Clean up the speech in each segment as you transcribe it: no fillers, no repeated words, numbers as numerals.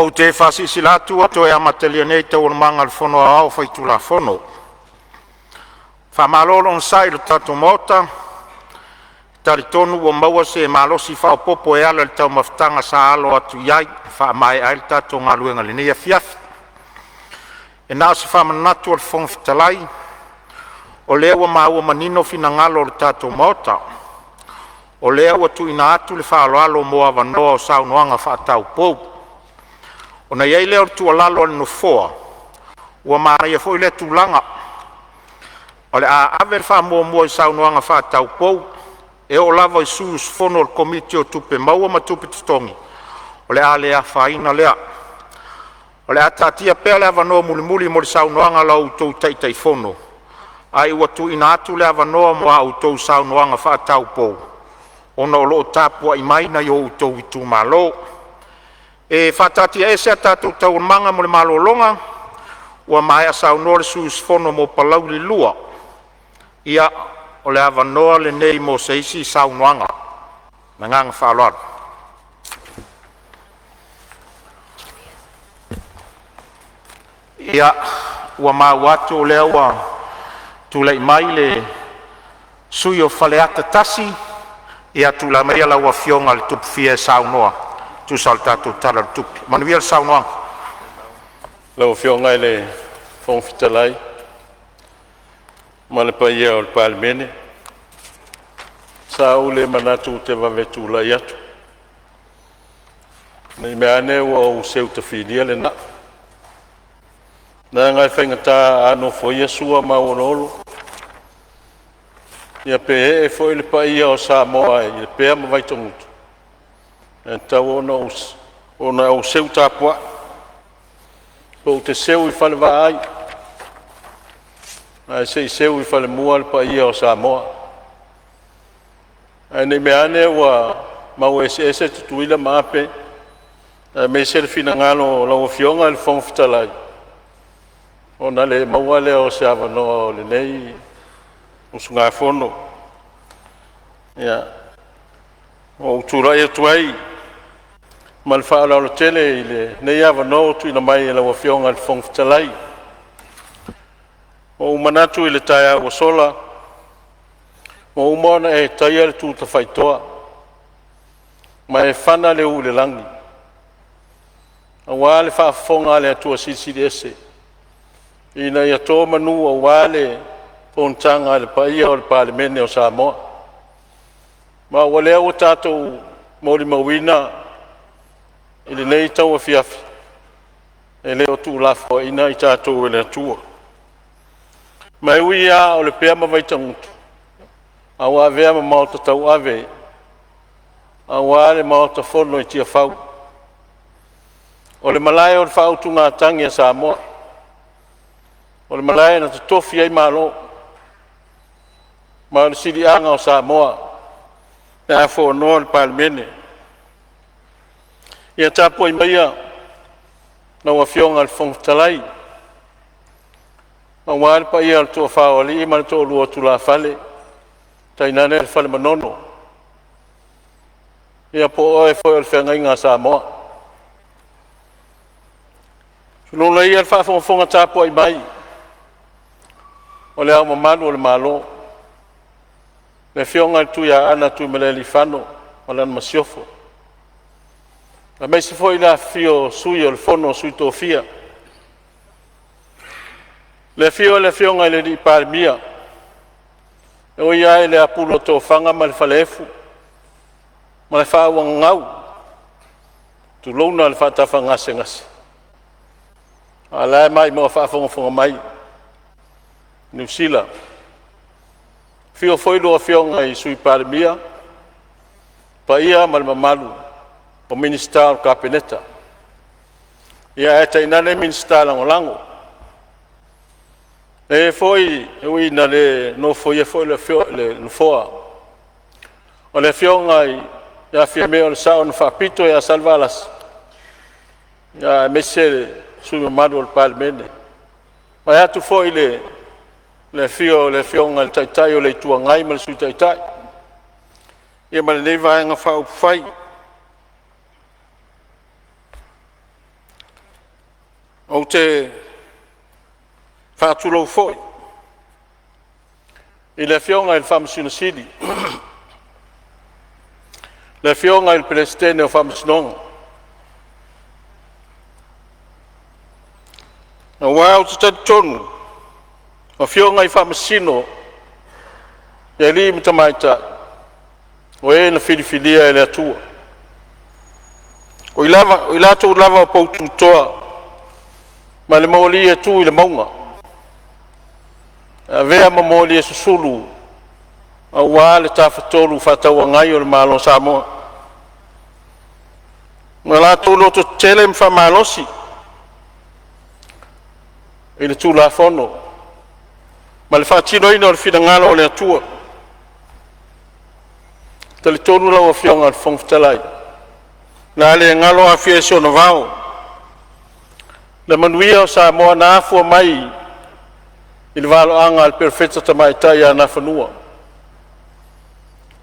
Ou te faasilasila atu ua toe amatalia nei Taualumaga a le Fono Aoao Faitulafono. Faamalo le onosai i le tatou Maota. E talitonu ua maua se malosi faaopoopo e ala i le taumafataga sa alo atu ai e faamaea le tatou galuega i lenei afiafi. E na o se faamanatu a le Fofoga Fetalai, o lea ua maua manino finagalo o le tatou Maota, o lea ua tuuina atu le faaaloalo mo avanoa o saunoaga faataupou. Ona i ai lea o le tuualalo a le Nofoa, ua manaia foi lea tulaga, o le a ave le faamuamua i saunoaga faataupou e oo lava i sui usufono o le Komiti o Tupe Maua ma Tupe Totogi, o le a le afaina lea. O le a taatia pea le avanoa mulimuli mo le saunoaga a la outou Taitaifono, ae ua tuuina atu le avanoa mo a outou saunoaga faataupou ona o lo o tapuai mai nai o outou itumalo. E faataatiaese a tatou Taualumaga mo le malologa ua maea saunoa le sui usufono mo Palauli 2. Ia, o le avanoa lenei mo se isi saunoaga. Ma le agaga faaaloalo. Ia, ua maua atu o lea ua tulai mai le sui usufono mo Faleata 1. Ia, tulai maia lau Afioga i le Tupufia e saunoa e tusa o le tatou Tala o le Tupe. Manuia le saunoaga. Lau Afioga i le Fofoga Fetalai ma le paia o le Palemene, sa ou le manatu ou te vave tulai atu, ne i meaane ua ou seu tafilia le na'u, leaga e faigata a nofoia Sua ma Auoloolo, ia pe ee foi le paia o Samoa i Lepea ma Vaitogutu, e tatau ona ou seu tapuai, pe ou te seu i falevaai ae se i seu i falemua le paia o Samoa. Ae ne i meaane ua maua eseese Tutuila ma Ape, aemaise le finagalo o lau Afioga i le Fofoga Fetalai, ona le maua lea o se avanoa o lenei usugafono. Ia, ua ou tulai atu ai ma le faaaloalo tele i lenei avanoa ua tuuina mai e lau Afioga i le Fofoga Fetalai. Ua ou manatu i le taeao ua sola ua uma ona e taia le tu tafaitoa ma e fana le ū i le lagi aua le faafofoga a le Atua Silisili Ese ina ia to manu aua le fonotaga a le paia o le Palemene o Samoa. Ma o lea ua tatou molimauina i lenei tauafiafi, e le o tuulafoaiina i tatou e le Atua. Ma e ui lava o Lepea ma Vaitagutu a ua avea ma maota tauave aua le Maota Fono i Tiafau, o le Malae o le faautugatagi a Samoa, o le Malae na totofi ai Malo, ma o le siliaga o Samoa pe a fonoa le Palemene. Ia tapuai maia lau Afioga i le Fofoga Fetalai aua le paia o le toafa o alii ma le toalua o tulafale, tainane le Fale Manono, ia po o oe foi o le feagaiga a Samoa. Tulouna ia le faafogafoga tapuai mai o Le Ao Mamalu o le Malo, le Afioga i le Tuiaana Tuimalealiifano ma lana Masiofo, aemaise foi le afifio o Sui o le Fono a Sui Tofia, le afio o le Afioga i le Palemia, e ui lava i le apulu o tofaga ma le falaefu ma le faauagagau, tulouna le faatafagasegase, a o la e maimoa faafogafoga mai Niu Sila. Afio foi lua Afioga i le Sui Palemia, paia ma le mamalu o Minisita o le Kapeneta, ae tainane Minisita Lagolago. E foi e ui ina le nofoia foi le nofoa o le Afioga ia Fiame o le Sao na Faapito ia Salevalasi, aemaise sui usufono mamalu o le Palemene, vaeatu foi le afio o le Afioga i le Taitai o le Itu Agai ma le Sui Taitai, ia ma lenei Vaega Faaupufai. Ou te faatulou foi i le Afioga i le Faamasino Sili, le Afioga i le Peresetene o Faamasinoga, aua ou te talitonu o Afioga i Faamasino i alii ma tamaitai, o e na filifilia e le Atua, o i latou lava o pou tutoa ma le moli e tu i le mauga, e avea ma moli e susulu aua le Tafatolu Fefaatauagai o le Malo o Samoa, ma latou lototetele ma faamalosi i le Tulafono ma le faatinoina o le finagalo o le Atua. E talitonu lau Afioga i le Fofoga Fetalai, o le a le galo Afia i sona vao, le manuia o Samoa na afua mai i le valoaga a le Perofeta Tamaitai ia Nafanua.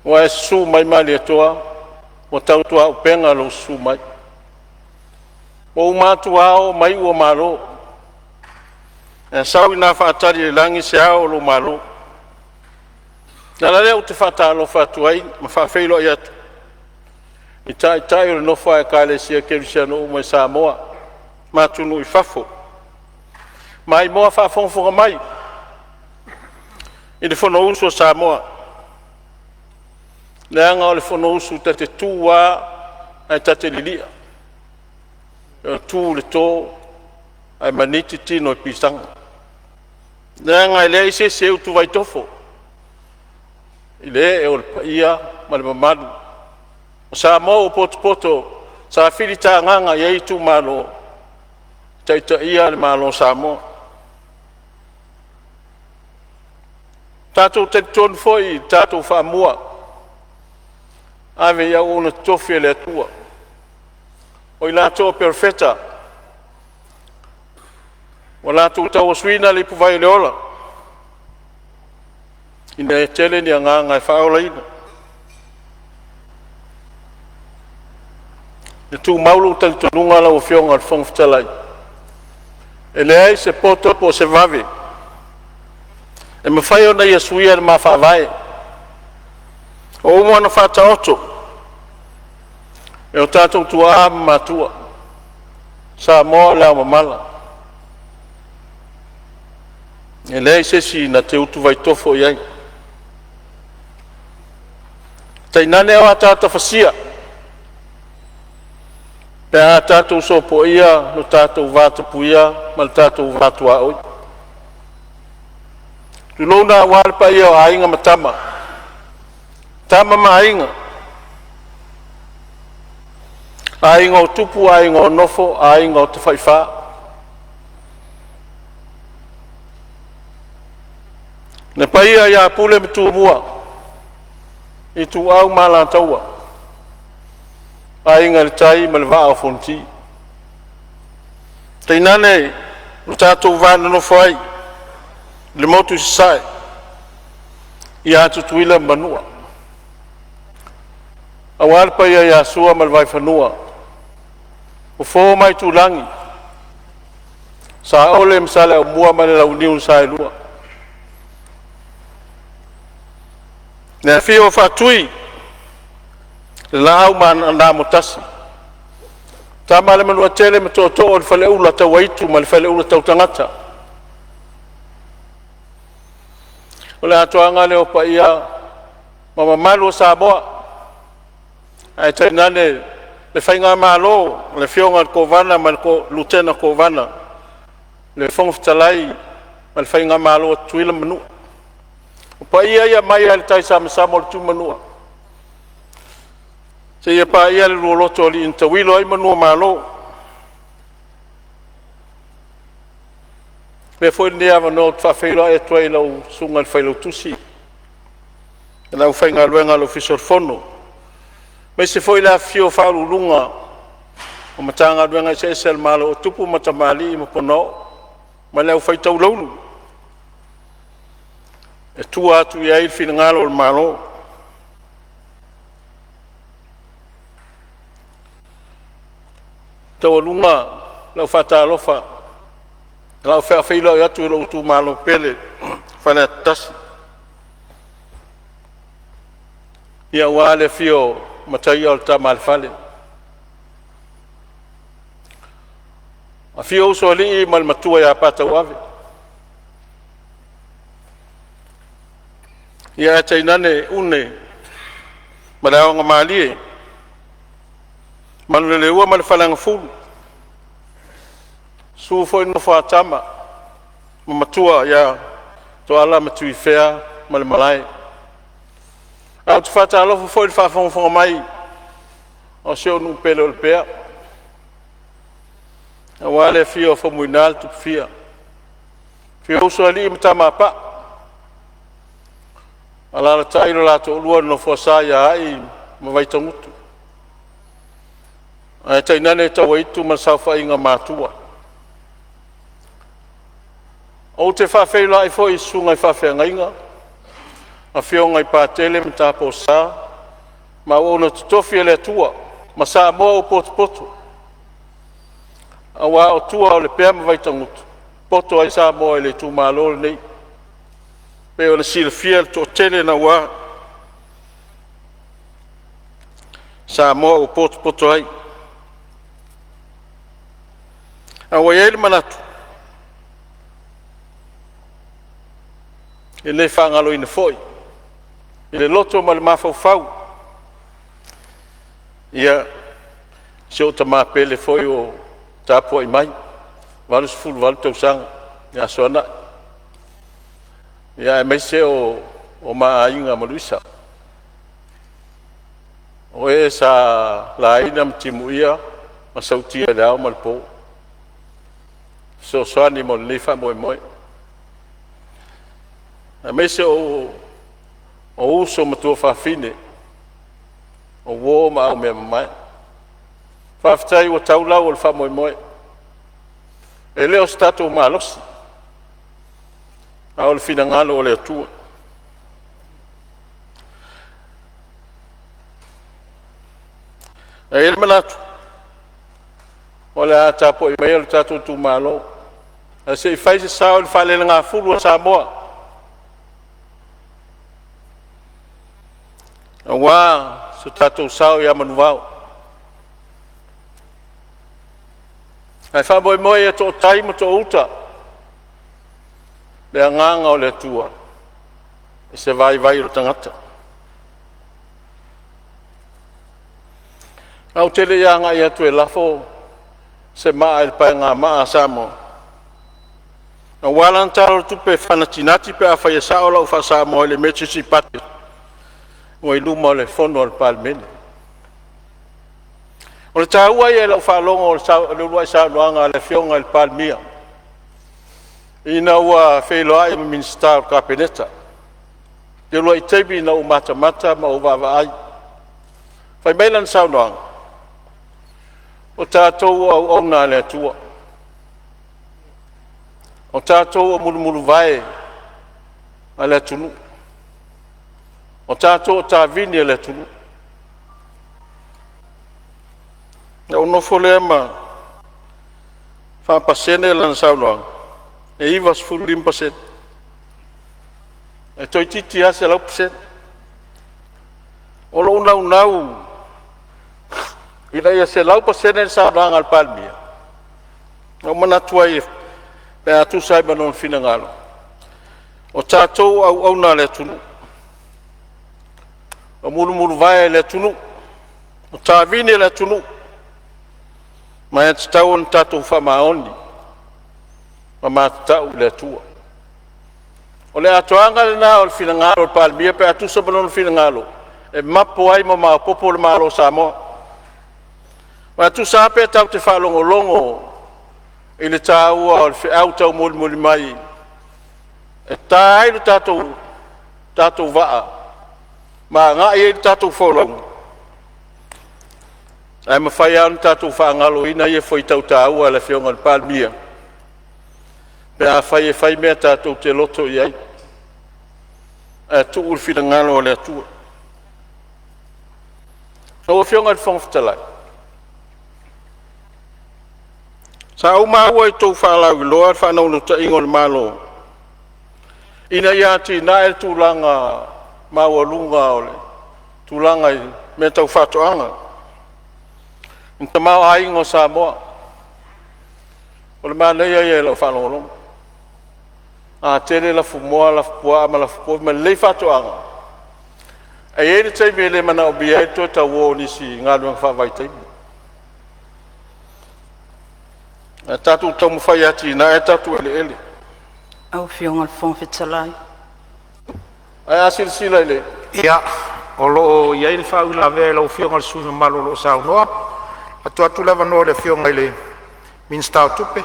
Ua e susu mai Malietoa, ua tautuaupega lou susu mai. Ua uma atu ao ma iu o Malo, ae sau ina faatali e le lagi se ao o lou malo. O le ala lea ou te faatalofa atu ai ma faafeiloai atu i taitai o le nofo a Ekalesia Kerisiano uma i Samoa ma atunuu i fafo, maimoa faafogafoga mai i le Fonousu a Samoa, leaga o le Fonousu ta te tu lava ae ta te lilia, e tu i le to ae maniti tino i pisaga, leaga e leai se isi e utuvai tofo i le ee o le paia ma le mamalu o Samoa ua potopoto sa filitagaga i ai itumalo e taitaia le Malo o Samoa. Tatou te talitonu foi i le tatou faamua ave i auauna totofi a le Atua, o i latou o Perofeta ua latou tauasuina le ipuvai o le ola, ina ia tele ni agaga e faaolaina. E tumau lou talitonuga lau Afioga i le Fofoga Fetalai, e leai se poto po o se vave e mafai ona ia suia le ma Faavae, ua uma ona faataoto e o tatou tuaa ma matua, o Samoa o le aomamala, e leai se isi na te utuvai tofo i ai, tainane o ataata fasia pe a tatou sopoia lo tatou vatapuia ma le tatou va tuaoi. Tulouna aua le paia o Aiga ma Tama, Tama ma Aiga, Aiga o Tupu, Aiga o Nofo, Aiga o Tafaifa, le paia ia Pule ma Tumua, Ituau ma Alataua, Aiga i le Tai ma le Vaa o Fonoti. Tainane lo tatou va nonofo ai i le motu i Sasae ia Tutuila ma Manua, aua le paia ia Sua ma le Vaifanua, Fofo ma Aitulagi, Saole ma Saleaaumua ma le Launiu na Saelua. Le afio o Faatui le Laau na Amotasi, Tama a le Manuatele ma Tootoo o le Faleula Tauaitu ma le Faleula Tautagata. O le atoaga lea o paia ma mamalu o Samoa, ae tainane le Faigamalo a le Afioga i le Kovana ma le Lutena Kovana, le Fofoga Fetalai ma le Faigamalo a Tutuila ma Manua. O paia ia mai lava i le taisamasama o le Tuimanua seia paia le lua loto o alii na tauilo ai manu o Malo. Avea foi lenei avanoa ou te faafeiloai atu ai i lau Susuga i le Failautusi ma le aufaigaluega a le Ofisa o le Fono, aemaise foi le afifio o Ofisa Sili o Pulega o Matagaluega eseese a le Malo, o tupu ma tamalii ma ponaoo ma le aufai taulaulu e tua atu i ai le finagalo o le Malo. E taualuga lau faatalofa A faafeiloai atu i lou itumalo pele Faleata 1, aua le afio o Mataia o le Tama a le Fale, afio Usoalii ma le Matua ia Patauave, ae tainane Une ma le Aogomalie, Manuleleua ma le Faleagafulu, susu foi le nofo a tama ma matua ia Toala ma Tuifea ma le malae. Ae ou te faatalofa foi i le faafogafoga mai a si ou nuu pele o Lepea, aua le afio o Faumuina le Tupufia, afio Usoalii ma Tamapaa, alaalatai lo la toalua le Nofoasa ia Ai ma Vaitagutu, ae tainane Tauaitu ma le saofaiga a Matua. Ou te faafeiloai foi i susuga i faafeagaiga, afioga i Patele ma Taposa ma auauna totofi a le Atua ma Samoa ua potopoto, aua o tua o Lepea ma Vaitagutu e poto ai Samoa i le itumalo lenei, e pei ona silafia le toatele naua Samoa ua potopoto ai. A ua i ai le manatu, e le faagaloina foi i le loto ma le mafaufau ia si ou tama pele foi o tapuai mai, 88 tausaga ia Soanai, aemaise o ma aiga ma Luisa, o e sa laina ma timuia ma sautia i le ao ma le po, e fesoasoani mo lenei faamoemoe. Aemaise o uso ma tuafafine, o uo ma aumeamamae. Faafetai ua tau lau o le faamoemoe. E le o se tatou malosi, a o le finagalo o le Atua. Ae i ai le manatu, o le a tapuai maia lo tatou itumalo ae se i fai se sao i le faalelegafulu a Samoa aua so tatou sao ia Manuvao. Ae faamoemoe ia to'atai ma to'auta le agaga o le Atua i se vaivai o le tagata. Ae ou te le i agai atu e lafo se maa i le paegamaa a Samoa aua lana Tala o le Tupe faanatinati pe afai e sao lau faa-Samoa i le emergency budget ua i luma o le Fono a le Palemene. O le taua ia i lau faalogo o le uluai saunoaga a le Afioga i le Palemia ina ua feiloai ma Minisita o le Kapeneta i le uluai taimi na ou matamata ma ou vaavaai. Fai mai lana saunoaga, “O tatou o auauna a le Atua, o tatou o mulumuluvae a le atunuu, o tatou o tavini a le atunuu.” Ona ou nofo lea ma faapasene lana saunoaga, e 95%, e toeitiiti lava 100%. O lou naunau ina ia 100% le saunoaga a le Palemia, na ou manatu ai pe a tusa ai ma lona finagalo, o tatou o auauna a le atunuu, o mulumuluvae o le atunuu, o tavini a le atunuu, ma e tatau ona tatou faamaoni ma matatau i le Atua. O le atoaga lena o le finagalo o le Palemia pe a tusa ma lona finagalo e mapo ai ma maopoopo le Malo o Samoa. Aua e tusa lava pe tatou te faalogologo i le taua o le feau taumolimoli mai e ta ai lo tatou vaa ma agai ai le tatou folauga, ae mafai lava ona tatou faagaloina ia fuaitau taua a le Afioga i le Palemia pe afai e fai mea tatou te loto i ai ae tuu le finagalo o le Atua. Lau Afioga i le Fofoga Fetalai, Sa ou maua i a outou faalauiloa le faanaunautaiga o le Malo ina ia atiae le tulaga maualuga o le tulaga i mea tau faatoaga, i le tamaoaiga o Samoa. O le manaia ia i lau faalogologo, a tele lafumoā, lafupuaa ma lafupovi ma lelei faatoaga, e i ai le taimi e le manaomia ai le toe tau o o nisi i galuega faavaitaimi. Ae tatou taumafai e atiae a tatou eleele. Lau Afioga i le Fofoga Fetalai… Ae a silasila i le Ia, o lo o i ai le faauilavea a lau Afioga i le sui usufono mamalu o lo o saunoa. E tuu atu le avanoa i le Afioga i le Minisita o Tupe.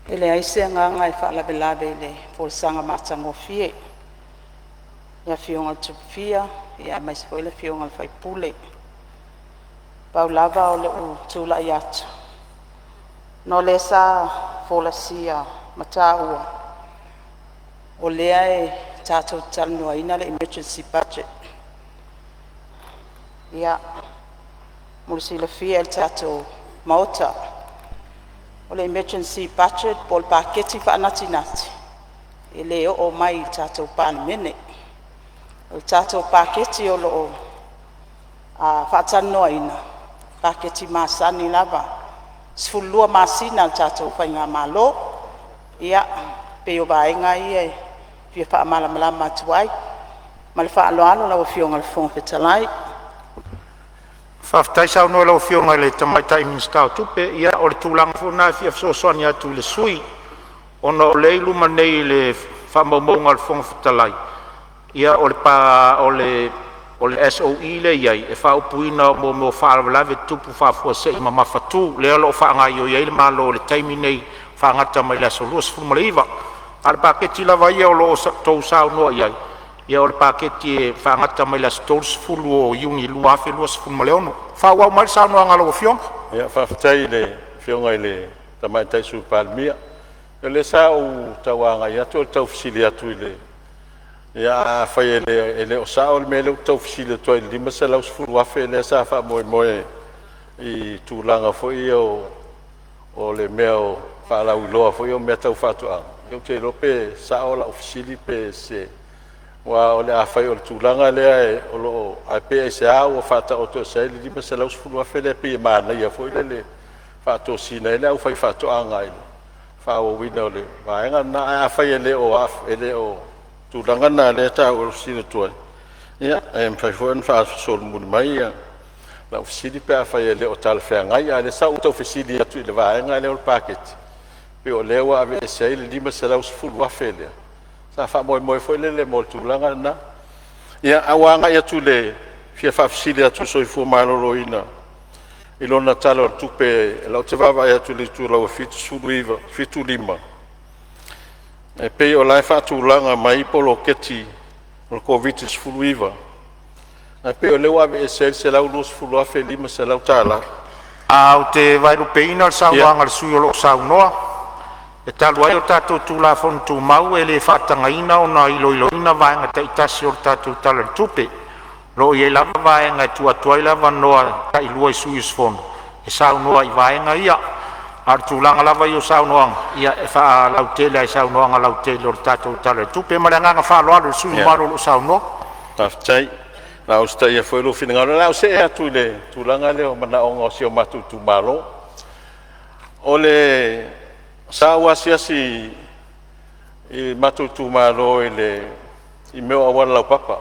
E leai se agaga e faalavelave i le folasaga matagofie a le Afioga ia Tupulia aemaise foi le Afioga i le sui usufono. Pau lava o lou tulai atu ona o lea sa folasia ma taua o lea tatou te talanoaina le emergency budget. Ia, mo le silafia e le tatou Maota, o le emergency budget po o le paketi faanatinati e le oo mai i le tatou Palemene. O le tatou paketi o lo o faatalanoaina, o paketi masani lava, 12 masina a le tatou faigamalo. Ia, pei o vaega ia e fia faamalamalama atu ai. Ma le faaaloalo lau Afioga i le Fofoga Fetalai. Faafetai saunoa i lau Afioga i le Tamaitai Minisita o Tupe. Ia o le tulaga foi lena e fia fesoasoani atu i le sui usufono, ona o lea e i luma nei i faamaumauga a le Fofoga Fetalai, ia o le SOE lea e i ai, e faaupuina mo faalavelave tutupu faafuasei mamafatu, lea o lo o faagaioi ai le Malo i le taimi nei, faagata mai le aso 29. A o le paketi lava ia o lo o outou saunoa i ai, ia o le paketi e faagata mai le aso 30 o Iuni 2026. Faaauau mai le saunoaga a lau Afioga. Ia, faafetai i le Afioga i le Tamaitai Sui Palemia. O lea sa ou tau agai atu o le tau fesili atu i le… Ia afai e le o sao le mea lea ou te tau fesili atu ai i le $510,000 lea sa faamoemoe i tulaga foi ia o le mea o faalauiloa foi ia o mea tau faatoaga, ia ou te le iloa pe sao lau fesili pe sese. Aua afai o le tulaga lea o lo o… ae pe aisea ua faataoto ese ai le $510,000 lea pei e manaia foi lele e faatosina ai le aufaifaatoaga i le faaauauina o le vaega lena. Ae afai e le o tulaga na o lea e taua e fesili atu ai, ia e mafai foi ona faasolomuli mai lau fesili pe afai e le o talafeagai. A o lea sa ou tau fesili atu i le vaega lea o le paketi, pei o lea ua aveese ai le $510,000 lea sa faamoemoe foi lele mo le tulaga lena. Ia, ae ua agai atu i le fia faafesili atu i le Soifua Maloloina i lona Tala o le Tupe, o lea ou te vaavaai atu i le itulau e 75, e pei o la e faatulaga mai poloketi o le Koviti-19, ae pei o lea ua aveese ai le $120,500. Ou te vaelupeina le saunoaga a le sui usufono o lo o saunoa, e talu ai o tatou Tulafono Tumau e le faatagaina ona iloiloina Vaega taitasi o le tatou Tala o le Tupe. O lo o i ai lava vaega e tuu atu ai le avanoa tailua i sui usufono e saunoa ai i vaega ia. A o le tulaga lava ia o saunoaga, ia e faalautele lava i saunoaga lautele o le tatou Tala o le Tupe. Ma le agaga faaaloalo i le sui usufono mamalu o lo o saunoa. Faafetai. O le a usitaia foi lou finagalo. O le a ou see atu i le tulaga lea o manaoga o si o matou itumalo. Sa ou asiasi i le matou itumalo i mea o auala laupapa. Ou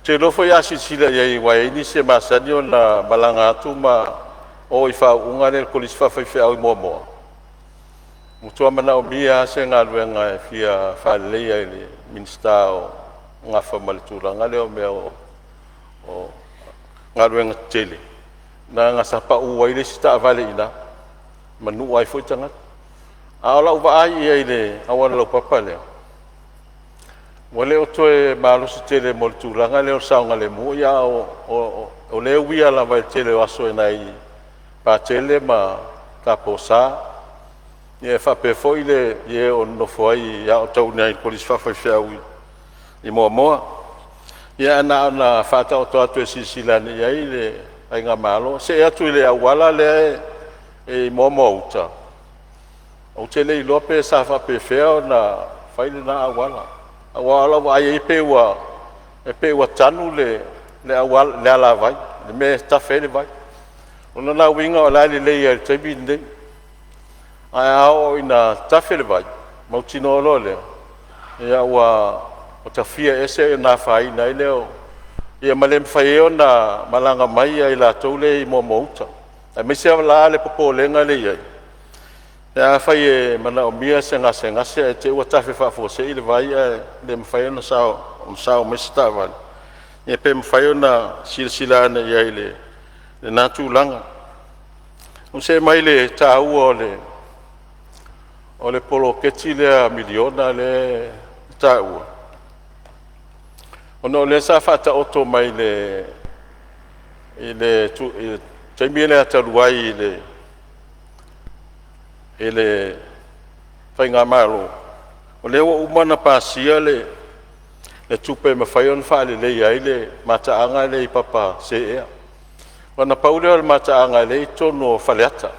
te iloa foi a silasila i ai aua e i ai nisi e masani ona malaga atu ma o i faauuga lea i le Kolisi Faafaifeau i Moamoa, ua matua manaomia lava se galuega e fia faaleleia i le Minisita o nafa ma le tulaga lea o mea o galuega tetele, leaga sa pau ai le isi taavale i ina, manua ai foi tagata. A o lau vaai i ai i le auala laupapa lea, ua le o toe malosi tele mo le tulaga lea o le saogalemu, a o lea e uia lava i le tele o aso e nai Patele ma Taposa, e faapea foi i e o lo o nonofo ai i aotau i le Kolisi Faafaifeau i Moamoa. Ia ae na ona faataoto atu e silasila ane i ai le Faigamalo. See atu i le auala lea e i Moamoa Uta, ou te le iloa pe sa faapefea ona fai lena auala, aua o lau vaai i ai e pei ua tanu le alavai, le mea e tafe ai le vai. O lona uiga o la e lelei lava i le taimi lenei, ae a oo ina tafe le vai, mautinoa loa lea ua tafia ese ona afaina ai lea ma le mafai ai ona malaga mai i latou ia i Moamoa Uta. Aemaise lava la le popolega lea e i ai pe afai e manaomia se gasegase ae te i ua tafe faafuasei le vai ae le mafai ona sao mai se taavale, ia pe mafai ona silasila ane i ai i lena tulaga. Ona ou see mai lea i le taua o le poloketi lea miliona lea e taua, ona o lea sa faataoto mai i le taimi lea talu ai i le faigamalo, o lea ua uma ona pasia le tupe e mafai ona faaleleia ai le mataaga lea i papa seea. Aua na pau lea o le mataaga lea e i totonu o Faleata.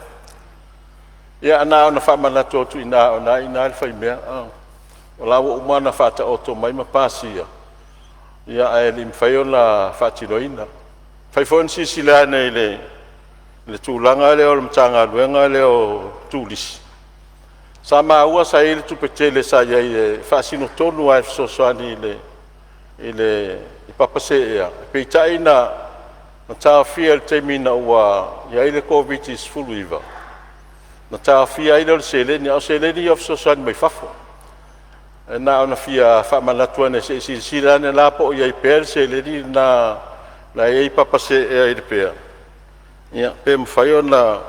Ia na ona faamanatu atu i ina o lena e i ina le faimea a. O la ua uma ona faataoto mai ma pasia, ae le i mafai ona faatinoina. Mafai foi ona silasila ane i le tulaga lea o le Matagaluega lea o Turisi, sa maua sa i ai le tupe tele sa i ai e faasino tonu lava e fesoasoani i papa seea, peitai na taofia i le taimi ina ua i ai le Koviti-19, na taofia ai lea o le seleni, a o seleni ia o fesoasoani mai fafo. E na ona fia faamanatu ane se i silasila ane la po o i ai pea le seleni lena la e i ai papa seea i Lepea pe mafai ona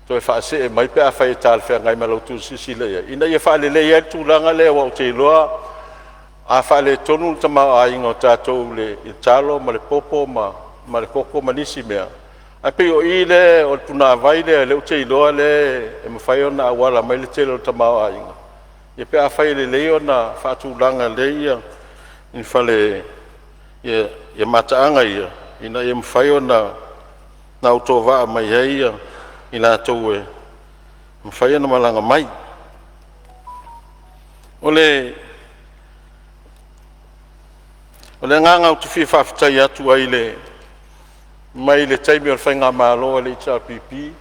toe faasee mai pe afai e talafeagai ma la outou silasila i ai ina ia faaleleia ai le tulaga lea, aua ou te iloa a faaletonu le tamaoaiga o tatou i le talo ma le popo ma le koko ma nisi mea, ae pei o i lea o le punavai lea ou te iloa lea e mafai ona auala mai ai le tele o le tamaoaiga pe afai e lelei ona faatulaga lelei ni fale mataaga ia ina ia mafai ona autovaa mai ai i latou e mafai ona malaga mai. O le agaga ou te fia faafetai atu ai mai le taimi o le faigamalo a le HRPP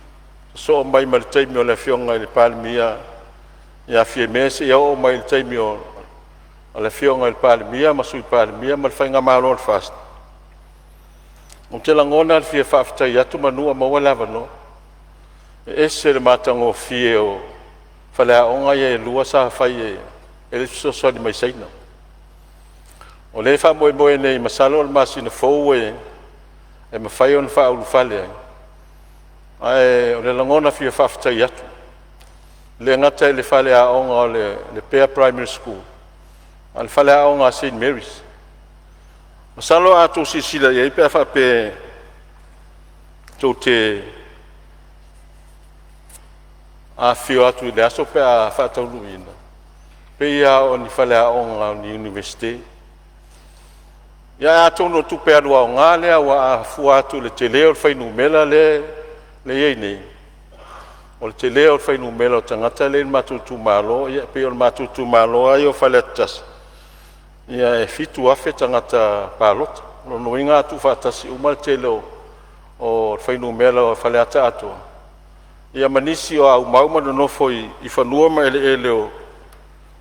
sosoo mai ma le taimi o le Afioga i le Palemia ia Fiame seia oo mai i le taimi o le Afioga i le Palemia ma le Sui Palemia ma le faigamalo a le FAST, ou te lagona le fia faafetai atu meamanu o maua le avanoa. E ese le matagofie o faleaoga ia e 2 sa fai e le fesoasoani mai Saina. O lea e faamoemoe nei masalo o le masina fou e mafai ona faaulufale ai, ae o le lagona e fia faafetai atu. E le gata i le faleaoga o le Lepea Primary School a o le faleaoga a Saint Mary's. Masalo a outou silasila i ai pe a faapea tou te afifio atu i le aso pe a faataunuuina, pei lava o ni faleaoga o ni Iunivesite. Ia atonu o tupe alu aoga lea aua a fua atu i le tele o le fuainumera lea e i ai nei, o le tele o le fuainumera o tagata lea e i le matou itumalo. Ia pei o le matou itumalo lava ia o Faleata 1, e 7,000 tagata palota. O lona uiga a tuufaatasi uma le tele o fuainumera o Faleata atoa ia ma nisi o aumau ma nonofo i fanua ma eleele o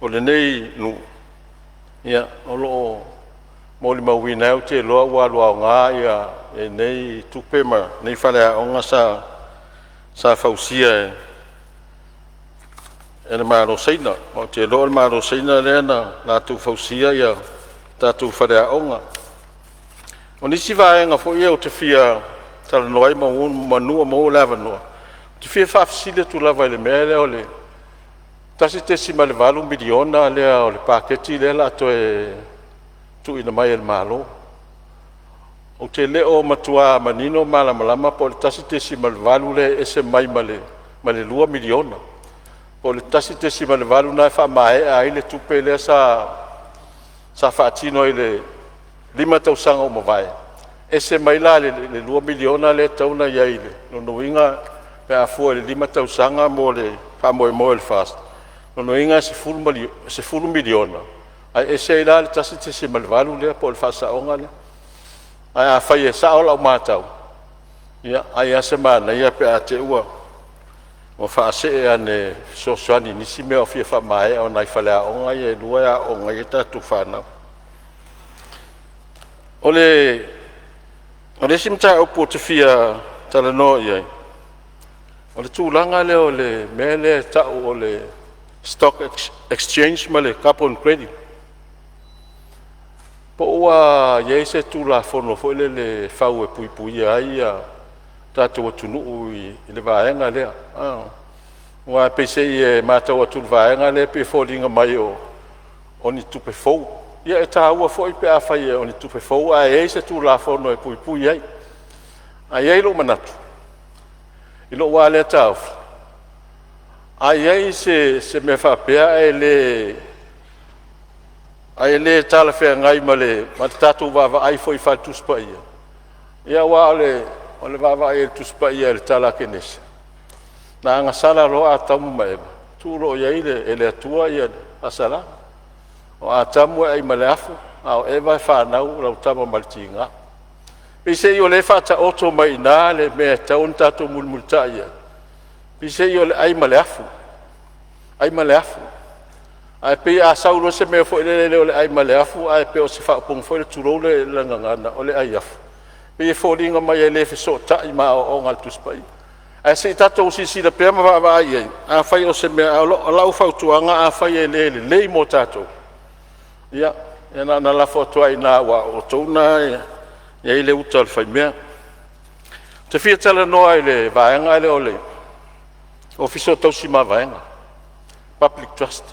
lenei nuu, ia o lo o molimauina ai. Ou te iloa ua alu aoga ia lenei tupe ma lenei faleaoga sa fausia e le Malo o Saina. Ma ou te iloa o le Malo o Saina lea na latou fausia ia tatou faleaoga. O nisi vaega foi ia ou te fia talanoa ai meamanu o maua le avanoa, ou te fia faafesili atu lava i le mea lea o le $1.8 miliona lea o le paketi lea o le a toe tuuina mai e le Malo. Ou te le o matua manino ma malamalama po o le 1.8 lea e ese mai ma le $2 miliona. Po o le 1.8 lena e faamaea ai le tupe lea sa faatino i le 5 tausaga ua mavae. Ese mai la le $2 miliona lea e tatau ona i ai, lona uiga pe a fua i le 5 tausaga mo le faamoemoe o le FAST, lona uiga e $10 miliona ae ese ai la le 1.8 lea po o le faasaoga lea. Ae afai e sao lau matau, ia ai lava se manaia pe a te i ua faasee ane e fesoasoani i nisi mea o fia faamaea o nai faleaoga ia e 2 e aooga ai a tatou fanau. O le isi mataupu ou te fia talanoa i ai, o le tulaga lea o le mea lea e tau o le stock exchange ma le carbon credit. Po o ua i ai se Tulafono foi lele e fau e puipuia ai le tatou atunuu i le vaega lea? Aua peiseai e matau atu i le vaega lea pei e foliga mai o ni tupe fou. Ia e taua foi pe afai o ni tupe fou ae i ai se Tulafono e puipui ai. Ae i ai lou manatu i lou lava lea taofi, a i ai se mea faapea ae le talafeagai ma le tatou vaavaai foi faale-Tusi Paia, aua o le vaavaai a le Tusi Paia i le tala a Kenese, na agasala loa Atamu ma Eva, tuu loa i ai e le Atua le faasalaga. O Atamu e ai ma le afu, a o Eva e fanau o lau tama ma le tiga. Peiseai o lea e faataoto mai i ina le mea e tatau ona tatou mulimulitai i ai, peiseai o le ai ma le afu, ai ma le afu. Ae pei a sau loa se mea foi lele e le o le ai ma le afu ae pei o se faaupuga foi lea tulou le gagana, o le ai afu, pei e foliga mai e le fesootai ma aoaoga a le Tusi Paia. Ae se i tatou silasila pea ma vaavaai i ai, afai o se mea… Ae o lau fautuaga afai e le lelei mo tatou, ia na ona lafo atu lava i ina aua o outou lena e i ai le uta a le faimea. Ou te fia talanoa i le vaega lea o le Ofisa o Tausi Mavaega, Public Trust.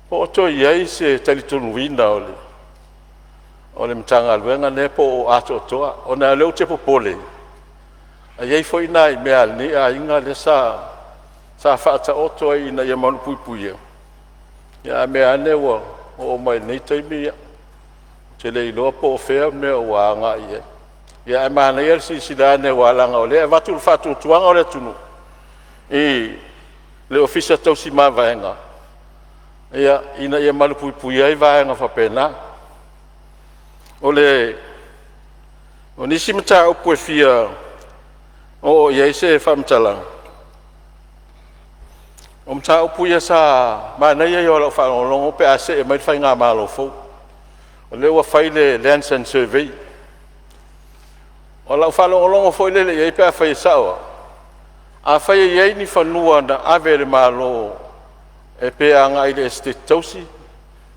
Po o toe i ai se talitonuina o le Matagaluega lenei po o atoatoa? Ona o lea ou te popole, e i ai foi nai mea a lenei aiga lea sa faataoto ai ina ia malupuipuia, ae mea ane ua oo mai lenei taimi, ou te le iloa po o fea le mea ua agai i ai. Ae manaia le silasila ane aua leaga o lea e avatu le faatuatuaga o le atunuu i le Ofisa Tausi Mavaega ina ia malupuipuia ai vaega faapena. O nisi mataupu e fia oo i ai se faamatalaga, o mataupu ia sa… Manaia ia o lau faalogologo pe a see mai le faigamalo fou, o lea ua fai le Lands Survey. O lau faalogologo foi lele i ai pe afai e sao au, afai e i ai ni fanua na ave e le Malo e pe agai i le Esetete Tausi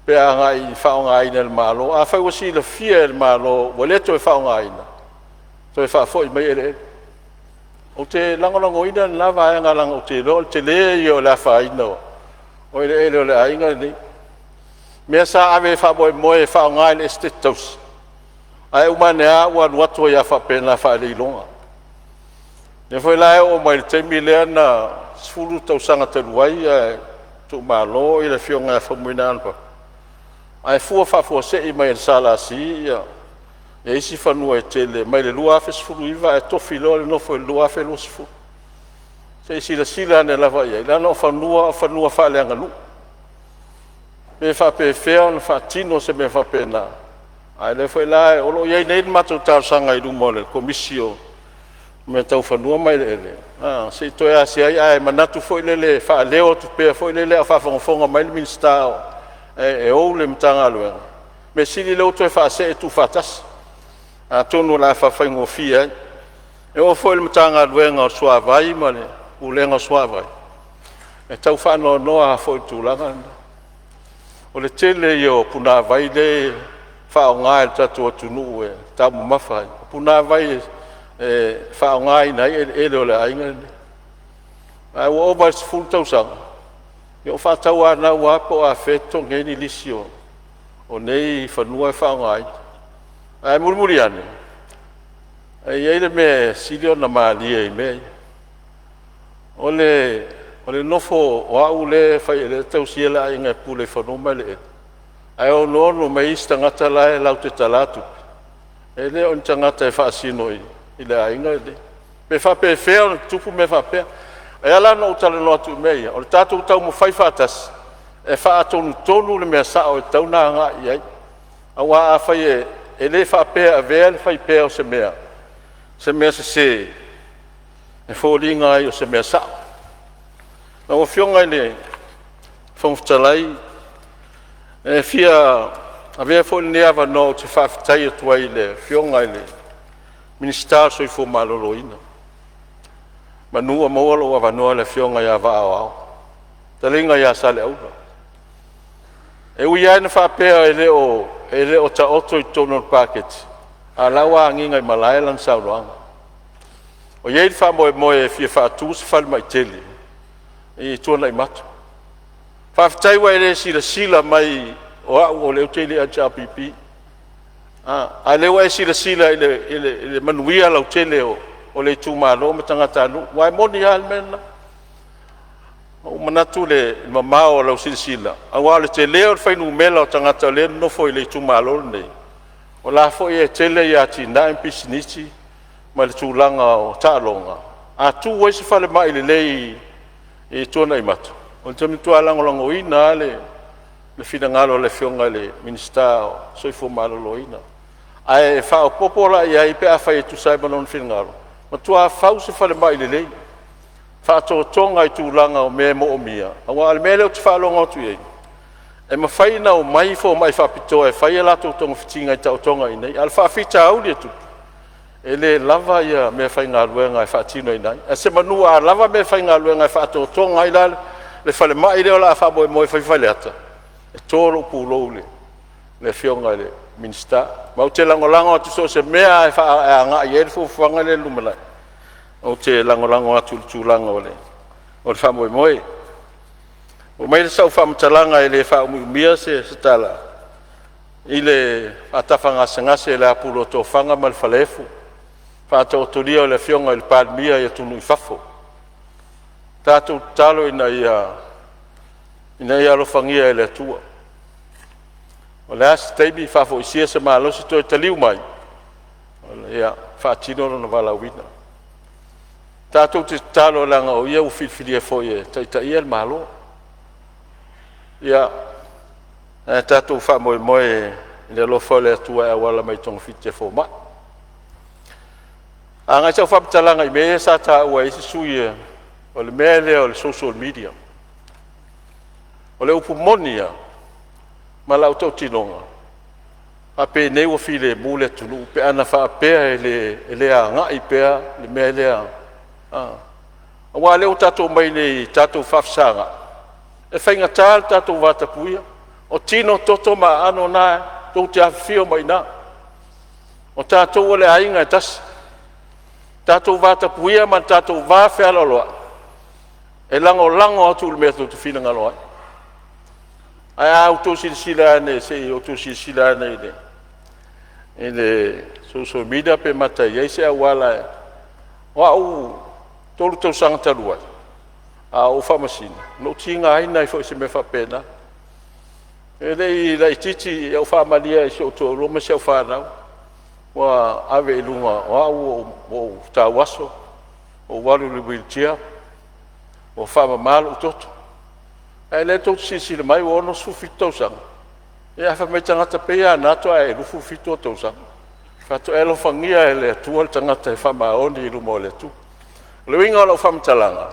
pe agai e faaaogaina e le Malo, afai ua silafia e le Malo ua le toe faaaogaina, toe faafoi mai eleele. Ou te lagolagoina lena vaega leaga ou te iloa o le tele ia o le afaina o eleele o le aiga lenei. O mea sa ave e faamoemoe e faaaoga i le Esetete Tausi, ae uma ane lava ua alu atu ai lava faapena faaleiloga. O lea foi la e oo mai le taimi lea na 10 tausaga talu ai a o tuumalo le Afioga ia Faumuina Hon ae fua faafuasei mai e le SLC isi fanua e tele mai le 2019 ae tofi loa le nofo i le 2020. Se i silasila ane lava i ai, leaga o fanua o fanua faaleaganuu. Pe faapefea ona faatino se mea faapena? A o lea foi la o lo o i ai nei le matou talosaga i luma o le Komisi o mea tau Fanua ma Eleele se i toe asia ai, ae manatu foi lele e faaleo atu pea foi lele a o faafogafoga mai le Minisita e ou le Matagaluega, mea sili lea ua toe faasee tuufaatasi, atonu o le a faafaigofie ai. E oo foi i le Matagaluega o le Suavai ma le Pulega o le Suavai, e tau faanoanoa lava foi i le tulaga lena. O le tele ia o punavai lea e faaaoga e le tatou atunuu e taumamafa ai, o punavai e faaaogaina ai eleele o le aiga lenei. Ae ua ova i le 10 tausaga o faatauanau lava po o afea e totogi ai ni lisi o nei fanua e faaaogaina. Ae mulimuli ane, e i ai le mea e sili ona malie i mea ia, o le nofo o au lea e tausia le aiga e pule i fanua ma eleele, ae onoono mai isi tagata la e latou te tala tupe E le o ni tagata e faasino i le aiga, pe faapefea ona tutupu mea faapea. E ala ona ou talanoa atu i mea ia, o le tatou taumafai faatasi e faatonutonu le mea sao e tatau ona agai i ai. Aua afai e le faapea e avea le fai pea o se mea sese e foliga ai o se mea sao. Lau Afioga i le Fofoga Fetalai, e fia avea foi lenei avanoa ou te faafetai atu ai i le Afioga i le Minisita o le Soifua Maloloina, semeamanu ua maua lou avanoa le Afioga ia Vaa o Ao, le fetalaiga ia Saleaula. E ui lava ina faapea e le o taoto i totonu o le Paketi, a o la e ua agiga i malae lana saunoaga. Ua i ai le faamoemoe e fia faatu se falemai tele i Tuanaimato. Faafetai ua e le silasila mai o au o lea ou te i le HRPP, a o lea ua e silasila i le manuia lautele o le itumalo ma tagatanuu. Aua e moni lava le mea lena. Ua ou manatu i le mamao o lau silasila, aua o le tele o le fuainumera o tagata o lea e nonofo i le itumalo lenei, o la e foi e tele atinae ma pisinisi ma le tulaga o taaloga. A tu ai se falemai lelei i Tuanaimato, ou te matua lagolagoina lava le finagalo o le Afioga i le Minisita o le Soifua Maloloina. Ae faaopoopo la i ai pe afai e tusa ai ma lona finagalo, matua fau se falemai lelei, faatotoga i tulaga o mea e moomia. Aua o le mea lea ou te faalogo atu i ai, e mafai ona omai fomai faapitoa e fai a latou togafitiga i taotoga i inei. A o le faafitauli e tupu, e le lava meafaigaluega e faatinoina ai. Ae semanu a lava meafaigaluega e faatotoga ai la le falemai lea o le a faamoemoe e fai i Faleata, e to lou pulou i le Afioga i le Minisita. Ma ou te lagolago atu i so o se mea lava e agai i ai le fuafuaga lea i le lumanai, ou te lagolago atu i le tulaga o le faamoemoe. Oo mai lea o sau faamatalaga e le faaumiumia se tala i le faatafa gasegase i le apulu o tofaga ma le falaefu i le faataotolia o le Afioga i le Palemia i atunuu i fafo. Tatou tatalo ina ia alofagia e le Atua. O le a se taimi faafoisia se malosi toe taliu mai, ia faatino lona valaauina. Tatou te tatalo leaga o Ia ua filifilia foi e taitaia le Malo. Ia, ae tatou faamoemoe i le alofa o le Atua e auala mai i togafiti a fomai. Agai sau faamatalaga i mea ia sa taua e isi sui usufono, o le mea lea o le social media. O le upu moni lava ma lau tautinoga, faapenei ua filemu le atunuu pe ana faapea e le agai pea le mea lea, a. Aua o lea ua tatou omai nei tatou faafesagai, e faigata le tatou vatapuia. O tino, toto ma aano na tou te afifio mai i ina. O tatou o le aiga e tasi. Tatou vatapuia ma le tatou vafealoaloai e lagolago atu i le mea tou te finagalo ai. Ae a outou silasila ane se i outou silasila ane i le social media pe mata e i ai se auala. O au i le 3 tausaga talu ai a o ou Faamasino, na ou tigaina ai foi i se mea faapena. E le i laitiiti ua ou faamalie i si ou toalua ma si au fanau, ua ave i luga o au ua ou tauaso, ua ou alu i le wheelchair, ua faamama lou toto. Ae o lea tou te silasila mai ua 67 tausaga, ae fai mai tagata, pei lava o lena faatoa e 27 ou tausaga. Ou fai atu, e alofagia e le Atua le tagata e faamaoni i luma o le Atua. O le uiga o lau faamatalaga,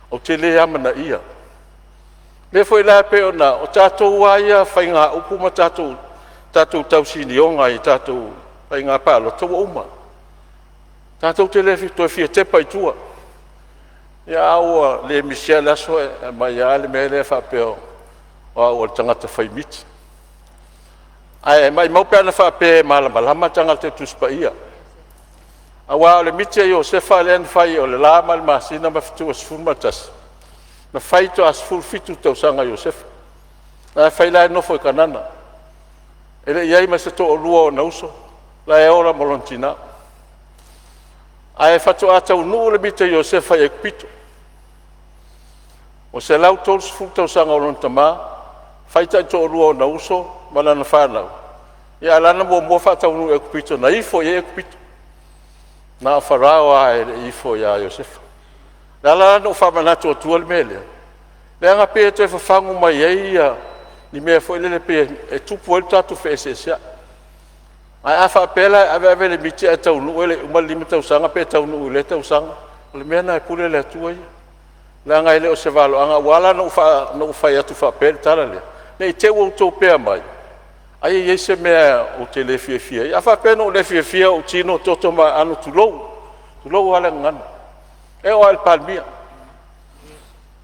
ou te le amanaia. O lea foi la pei ona… o tatou lava ia faigaupu ma tatou tausinioga i tatou faiga palota ua uma. Tatou te le toe fia tepa i tua, a ua le misia le aso e aumai lava le mea lea faapea o au o le tagata fai miti. Ae maumau pe ana faapea e malamalama tagata i le Tusi Paia. Aua o le miti a Iosefa lea na fai o le la ma le masina ma fetu e 11, na fai faatoa 17 tausaga o Iosefa. La e fai la e nofo i Kanana. E le i i ai ma se toalua o ona uso, la e ola ma lona tina. Ae faatoa taunuu le miti a Iosefa i Aikupito ua 130 tausaga o lona tama, fai taitoalua o ona uso ma lana fanau. Ia ae la na muamua faataunuu i Aikupito na ifo i ai Aikupito. Na o Farao lava e le i ifo ia Iosefa. O le ala la ona ou faamanatu atua le mea lea, leaga e pei e toe fafagu mai ai ni mea foi lele pei e tupu ai le tatou feeseeseai. Ae a faapea la e ave ave le miti ae taunuu e le i uma le 5 tausaga pe taunuu i lea tausaga, o le mea lena e pule le Atua ia. Leaga e le o se valoaga. Ua ala la ona ou fai atu faapea i le tala lea, ne i te i ua outou faapea mai ai e i ai se mea ou te le fiafia ai. A faapea na ou le fiafia, ou tino, toto ma aano, tulou, tulou lava le gagana, e oo lava i le Palemia. O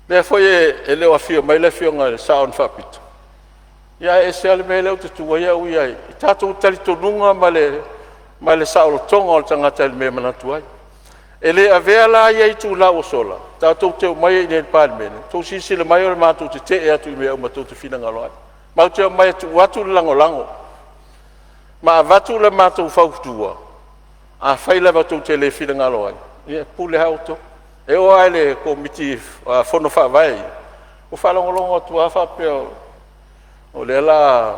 lea foi e le o afio mai le Afioga i le Sao na Faapito, ia ae ese lava le mea lea ou te tu ai au ia i tatou talitonuga ma le saolotoga o le tagata i le mea e manatu ai. E le avea la ia itula ua sola tatou te omai ai i inei i le Palemene, tou te silasila mai o le matou tetee atu i mea uma tou te finagalo ai. Matou te omai e tuu atu le lagolago ma avatu le matou fautua. Afai lava tou te le finagalo ai, ia e pule lava outou. E oo lava i le Komiti Fono Faavae ia, ua faalogologo atu lava faapea o lea o le a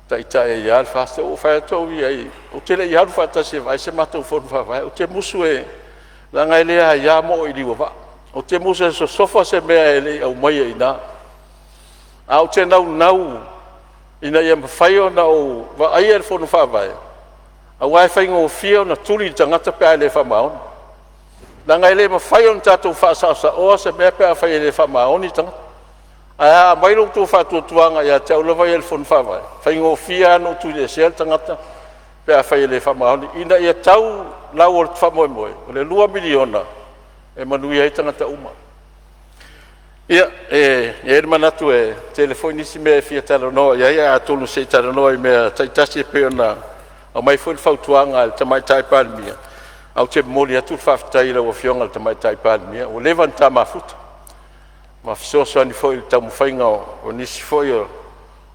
taitai ai lava le FAST. Ou fai atu au ia, ou te le i alu faatasi e vaai se matou Fono Faavae. Ou te musu leaga e le aia mo'o i liu o vaa. Ou te musu e sosofa se mea e le i aumaia i ina, ae ou te naunau ina ia mafai ona ou vaaia le Fono Faavae aua e faigofie ona tuli le tagata pe a e le faamaoni, leaga e le mafai ona tatou faasaosaoa se mea pe afai e le faamaoni le tagata. Ae a aumai lo outou faatuatuaga ia te au lava ia i le Fono Faavae, e faigofie lava ona ou tuliesea le tagata pe afai e le faamaoni, ina ia tau lau o le faamoemoe, o le $2 miliona e manuia ai tagata uma. Ia, e i ai le manatu e tele foi nisi mea e fia talanoa i ai, ae atonu se i talanoa i mea taitasi e pei ona aumai foi le fautuaga a le Tamaitai Palemia. Ae ou te momoli atu le faafetai i lau Afioga i le Tamaitai Palemia ua leva ona ta mafuta ma fesoasoani foi i le taumafaiga o nisi foi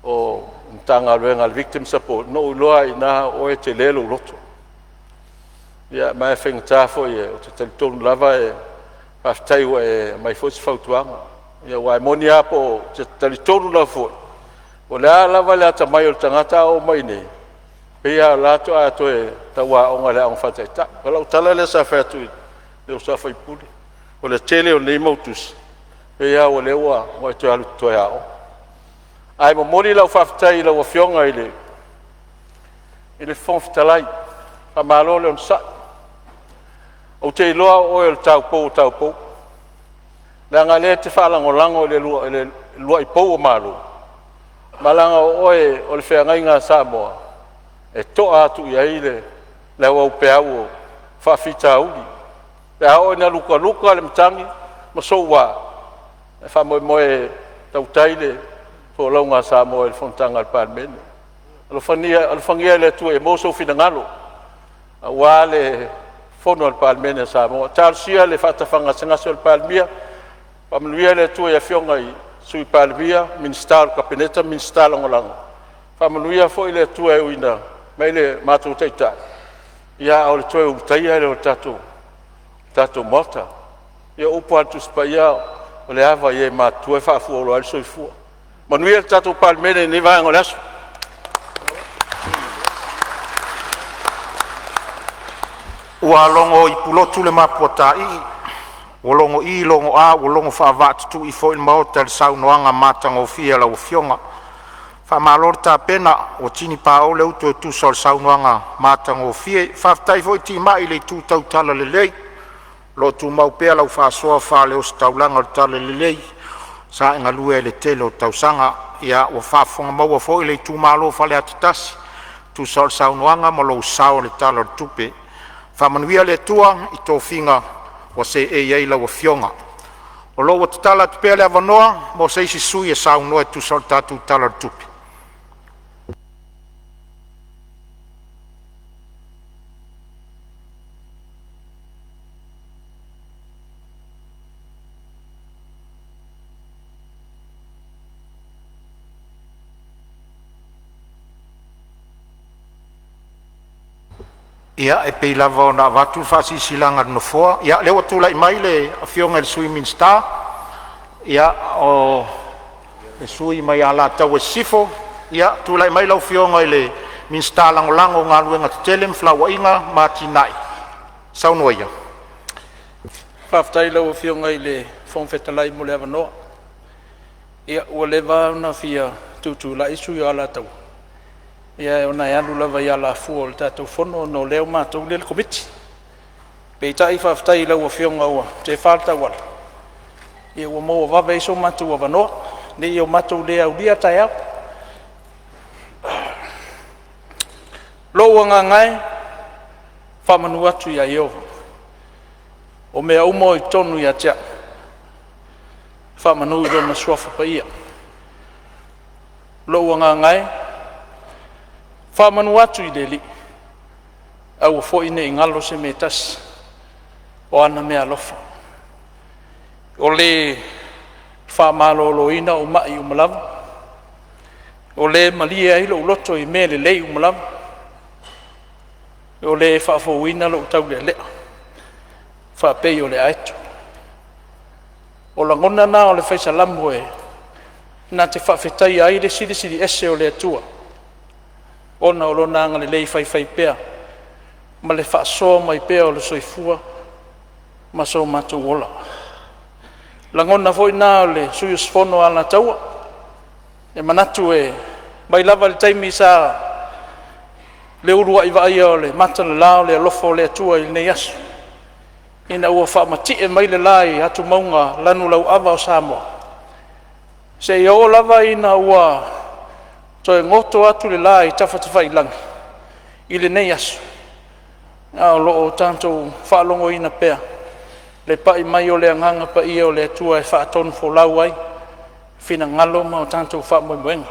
o Matagaluega a le Victim Support. Na ou iloa lava i ina o oe e tele lou loto. Ia ma e faigata foi, ou te talitonu lava faafetai ua e aumai foi se fautuaga. Aua e moni lava po o… ou te talitonu lava foi, po o le a lava le atamai o le tagata a oo mai i inei, e pei lava o la faatoa toe tau aoga i le aoga faataitai. O lau tala lea sa fai atu i le uso a sui usufono, o le tele o nei mau tusi, e pei lava o lea ua e toe alu e toe aoga. Ae momoli lau faafetai i lau Afioga i le Fofoga Fetalai, faamalo le onosai. Ou te iloa o oe o le taupou o taupou, leaga o lea e te faalagolago i le uluai pou o Malo, ma leaga o oe o le feagaiga a Samoa e to'a atu i ai le auaupeau o faafitauli. Pe a oo ina lukaluka le matagi ma soua, e faamoemoe e tautai le folauga a Samoa i le fonotaga a le Palemene. Alofagia e le Atua ia maua sou finagalo aua le fono a le Palemene a Samoa. Talosia le faatafagasegase o le Palemia, faamanuia le Atua i afioga i Sui Palemia, Minisita o le Kapeneta ma Minisita Lagolago. Faamanuia foi le Atua e ui ina aumai le matou Taitai, a o le toe ulutaia lea o le tatou Maota. Ia o upu lava a le Tusi Paia, “O le ava i e matutua e faafualoa ai le soifua.” Manuia le tatou Palemene i lenei vaega o le aso. Ua logo i Pulotu le mapu a taii, ua logoi logoa, ua logo faavaatutui foi le Maota i le saunoaga matagofie a lau Afioga. Faamalo le tapena, ua tinipao le utu e tusa o le saunoaga matagofie. Faafetai foi timai i le itu tau talalelei o lo o tumau pea lau faasoa faale-ositaulaga o le talalelei sa e galue ai i le tele o tausaga. Ia ua faafofoga foi le itumalo Faleata 1 e tusa o le saunoaga ma lou sao i le Tala o le Tupe. Faamanuia le Atua i tofiga ua seei ai lau Afioga. O lo o ua tatala atu pea le avanoa mo se isi sui usufono e saunoa e tusa o le tatou Tala o le Tupe. Ia, e pei lava ona avatu le faasilasilaga a le Nofoa, o lea ua tulai mai le Afioga i le Sui Minisita, o le sui usufono mo Alataua i Sisifo. Ia, tulai mai lau Afioga i le Minisita Lagolago o Galuega Tetele, Felauaiga ma Atinae saunoa ia. Faafetai i lau Afioga i le Fofoga Fetalai mo le avanoa. Ia ua leva lava ona fia tutulai le sui usufono o Alataua, ia ona e alu lava i alafua o le tatou Fono ona o lea o matou lea e i le Komiti. Peitai faafetai i lau Afioga ua tefa le tauala ia ua maua vave ai so matou avanoa, ne i o matou le aulia taeao. Lou agaga e, faamanu atu ia Ieova, o mea uma o i totonu ia te a'u, faamanu i Lona Suafa Paia. Lou agaga e, faamanu atu i le Alii, aua foi ne i galo se mea e tasi o ana meaalofa. O le faamaloloina o mai uma lava, o le malie ai lou loto i mea lelei uma lava, o le faafouina lou taulealea faapei o le aeto. O lagona na o le fai Salamo e na te faafetaia ai le Silisili Ese o le Atua ona o Lona agalelei faifaipea ma le faasoa mai pea o le soifua ma so matou ola. O lagona foi na o le sui usufono o Alataua, e manatu e mai lava i le taimi sa le uluai vaaia o le mata o le la o le alofa o le Atua i lenei aso, ina ua faamatie mai le la i atumauga lanulauava o Samoa, seia oo lava ina ua toe goto atu le la i tafatafailagi i lenei aso, a o lo o tatou faalogoina pea le pai mai o le Agaga Paia o le Atua e faatonufolau ai finagalo ma o tatou faamoemoega. Ona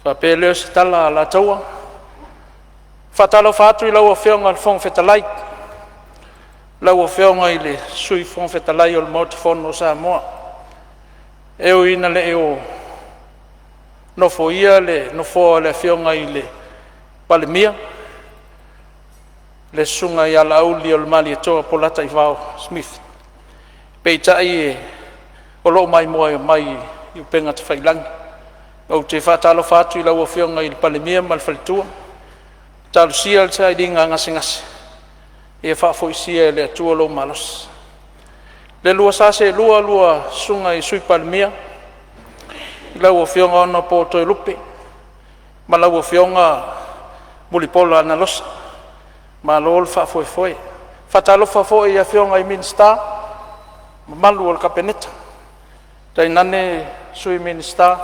faapea lea o se tala a Alataua, e faatalofa atu i lau Afioga i le Fofoga Fetalai, lau Afioga i le Sui Fofoga Fetalai o le Maota Fono o Samoa. E ui ina le o nofoia le nofoa o le Afioga i le Palemia, le susuga ia Laauliolemalietoa Polataivao Schmidt, peitai o lo o maimoa mai i upega tafailagi. Ou te faatalofa atu i lau Afioga i le Palemia ma le faletua, talosia le sailiga gasegase ia faafoisia e le Atua lou malosi. Le lua sa seelua lua susuga i Sui Palemia, lau Afioga Hon Toelupe ma lau Afioga Mulipola Anarosa, malo le faafoefoe. E faatalofa foi i afioga i Minisita mamalu o le Kapeneta, tainane Sui Minisita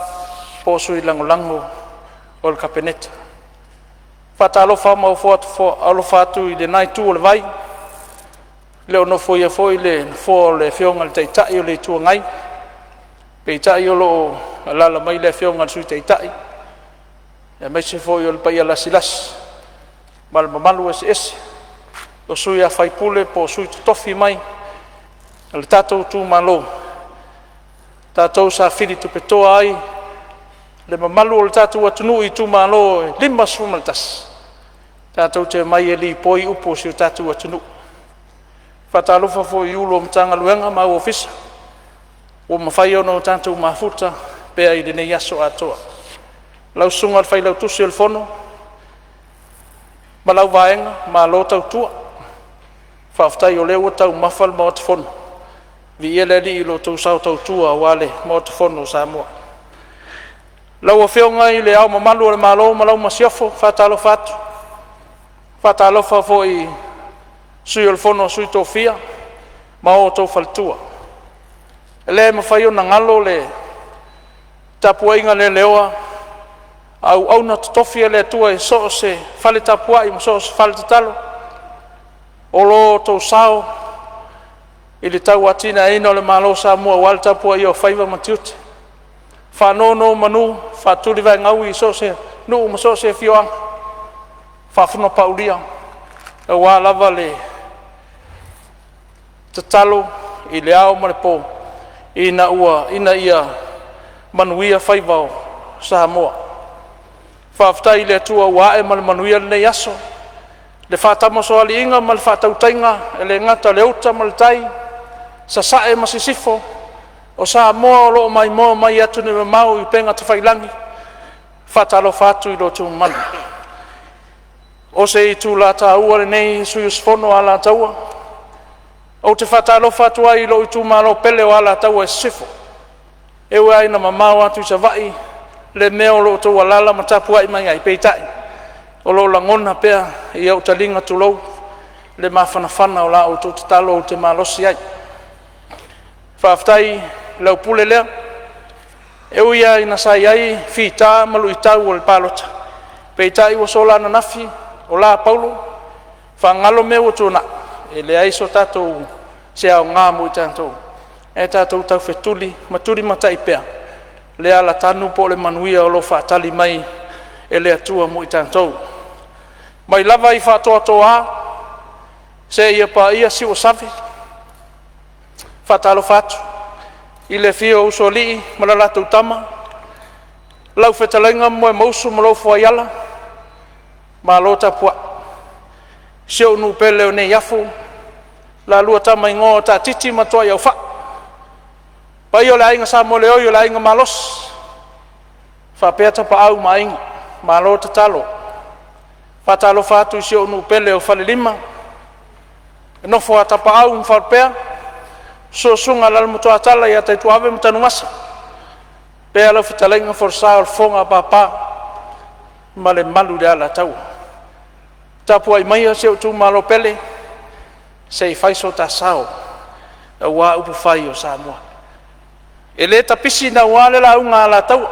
po o Sui Lagolago o le Kapeneta. E faatalofa ma ofo alofa atu i lena itu o le vai, e le o nofoia foi le nofoa o le Afioga i le Taitai o le Itu Agai, peitai o lo o alaala mai le Afioga i le Sui Taitai aemaise foi o le paia lasilasi ma le mamalu eseese o sui usufono po o sui totofi mai o le tatou itumalo, tatou sa fili tupetoa ai le mamalu o le tatou atunuu i itumalo e 51 tatou te omai e lipoi upu o si o tatou atunuu. E faatalofa foi i Ofisa Sili o Pulega o Matagaluega ma Ofisa ua mafai ona tatou mafuta pea i lenei aso atoa. Lau Susuga i le Failautusi o le Fono ma lau Vaega, malo tautua. Faafetai o lea ua taumafa le Maota Fono. Viia le Alii i lo outou sao tautua aua le Maota Fono o Samoa. Lau Afioga i Le Ao Mamalu o le Malo ma lau Masiofo, e faatalofa atu. E faatalofa foi i le Sui o le Fono a Sui Tofia ma outou faletua. E le mafai ona galo le tapuaiga leleoa a auauna totofi a le Atua i so o se fale tapuai ma so o se fale tatalo, o lo outou sao i le tauatiaeina o le Malo o Samoa aua le tapuaia o faiva ma tiute, faanonomanu faatulivaegaui i so o se nuu ma so o se afioaga, faafononopaaulia aua lava le tatalo i le ao ma le po ina ia manuia faiva o Samoa. Faafetai i le Atua ua ae ma le manuia lenei aso, le faatamasoaliiga ma le faatautaiga e le gata o le uta ma le tai, sasae ma sisifo, o Samoa o lo o maimoa mai i atunuu e mamao i upega tafailagi. Faatalofa atu i lo outou mamalu. O se itula taua lenei sui usufono o Alataua ou te faatalofa atu ai i lou itumalo pele o Alataua Sisifo. E ui lava ina mamao atu i Savaii le mea o lo o outou alaala ma tapuai mai ai, peitai o lo o lagona pea i ou taliga, tulou, le mafanafana o la outou tatalo ou te malosi ai. Faafetai i lau pule lea, e ui lava ina sa i ai fita ma luitau o le palota, peitai ua sola ananafi o la Paulo, faagalo mea ua tuanai. E leai se aoga mo i tatou ae tatou taufetuli ma tulimatai pea le alatanu po o le manuia o lo o faatali mai e le Atua mo i tatou. Mai lava i Faatoatoa seia paia Siuosave, faatalofa atu i le afio o Usoalii ma le latou Tama, lau fetalaiga Momoemausu ma lou fuaiala, malo tapuai. Si ou nuu pele o Neiafu, lalua Tama igoa o Taatiti ma Tuaiaufai, paia o le aiga Samoeleoi o le Aiga Malosi, faapea Tapaau ma Aiga, malo tatalo. Faatalofa atu i si ou nuu pele o Falelima, le nofo a tapaau ma faalupea, susu susuga i Alalamatuatala ia Taituave ma Tanuvasa, faapea lau fetalaiga Folasa o le fofoga o Apapa ma le mamalu i le Alataua. Tapuai maia si ou itumalo pele se i fai so ta sao aua upufai o Samoa. E le tapisi naua le lauga a Alataua,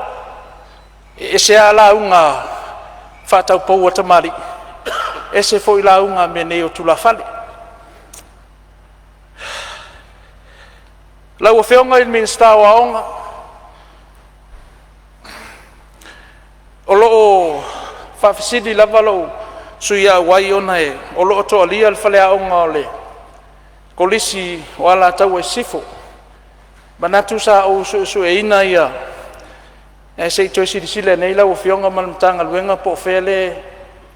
e ese lava lauga faataupou a tamalii, ese foi lauga a mea nei o tulafale. Lau Afioga i le Minisita o Aoga, o lo o faafesili lava lou sui auai ona o lo o toalia le faleaoga o le Kolisi o Alataua i Sisifo. Manatu sa ou suesueina ia ae se i toe silasila i ai lau Afioga ma le Matagaluega po o fea le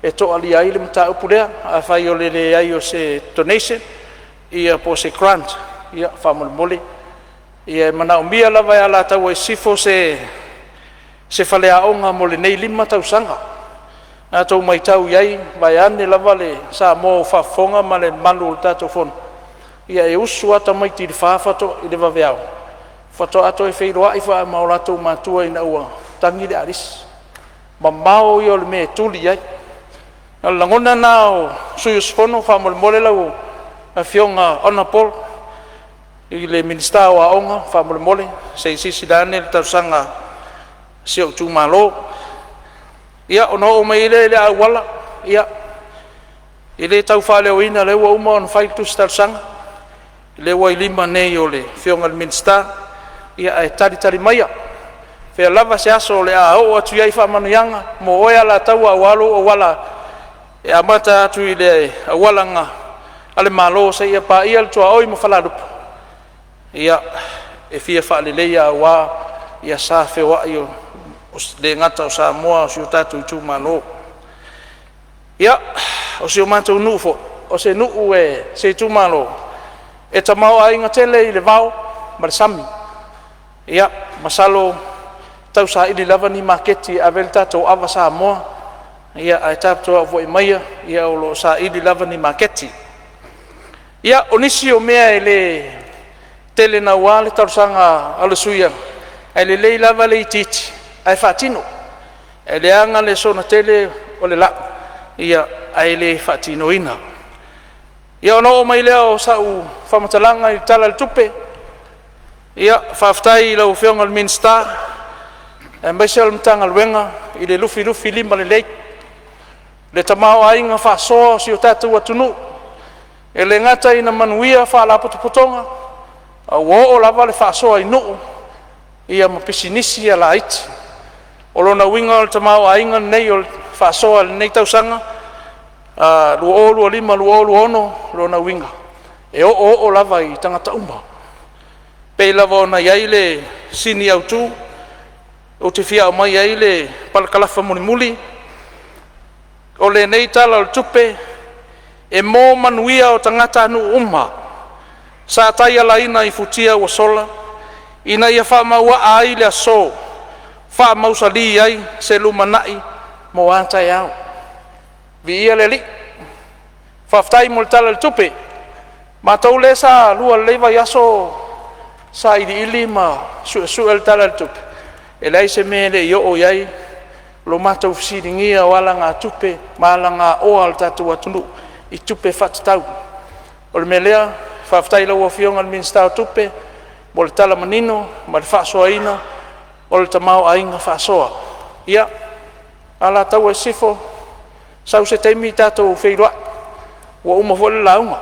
e toalia ai le mataupu lea. Afai o le leai o se donation ia po o se grant, ia faamolemole ia e manaomia lava e Alataua i Sisifo se faleaoga mo lenei 5 tausaga. A outou matau i ai vaeane lava le Samoa ua faafofoga ma le mamalu o le tatou Fono, ia e usu lava tamaiti i le 4 i le vaveao faatoa toe feiloai ma o latou matua ina ua tagi le alisi. Mamao ia o le mea e tuli i ai. A o le lagona lena o sui usufono, faamolemole lau Afioga Hon i le Minisita o Aoga, faamolemole se i silasila ane i le talosaga a si ou itumalo. Ia ona oo mai ai lea i le auala. Ia, e le tau faaleoina o lea ua uma ona fai le tusi talosaga, lea ua i lima nei o le Afioga i le Minisita, ae talitali maia, o fea lava se aso o le a oo atu ai faamanuiaga mo oe Alataua aua lou auala e amata atu i le auala na a le Malo seia paia le tuaoi ma Falealupo. Ia, e fia faaleleia aua sa feoai e le gata o Samoa a o si o tatou itumalo. Ia, o si o matou nuu foi, o se nuu e se itumalo e tamaoaiga tele i le vao ma le sami. Ia masalo tausaili lava ni maketi e ave ai le tatou ava Samoa, ae tapuai maia o lo o saili lava ni maketi. Ia, o nisi o mea e le tele naua le talosaga a le sui usufono, ae lelei lava le itiiti ae faatino. E leaga le soona tele o le lau ae le faatinoina. Ia, ona oo mai lea o sau faamatalaga i le Tala o le Tupe. Ia faafetai i lau Afioga i le Minisita aemaise o le Matagaluega i le lufilufilima lelei, le tamaoaiga faasoa o si o tatou atunuu. E le gata ina manuia Faalapotopotoga a ua oo lava le faasoa i nuu ma pisinisi laiti. O lona uiga o le tamaoaiga lenei o le faasoa i lenei tausaga 2025/2026, lona uiga e oooo lava i tagata uma. E pei lava ona i ai le sini autu ou te fia aumaia ai le parakalafa mulimuli o lenei Tala o le Tupe, e mo manuia o tagatanuu uma sa taialaina i futia ua sola ina ia faamauaa ai le aso. faamausali ai se lumanai mo a taeao. Viia le Alii. Faafetai mo le Tala o le Tupe. O matou lea sa lua i lenei vaiaso o sailiili ma suesue le Tala o le Tupe, e leai se mea e le i oo i ai lo matou fesiligia o alagatupe ma alagaoa a le tatou atunuu i tupe faatatau. O le mea lea, faafetai i lau Afioga i le Minisita o Tupe mo le tala manino ma le faasoaina o le tamaoaiga faasoa. Ia, Alataua Sisifo, sau se taimi tatou feiloai, ua uma foi le lauga.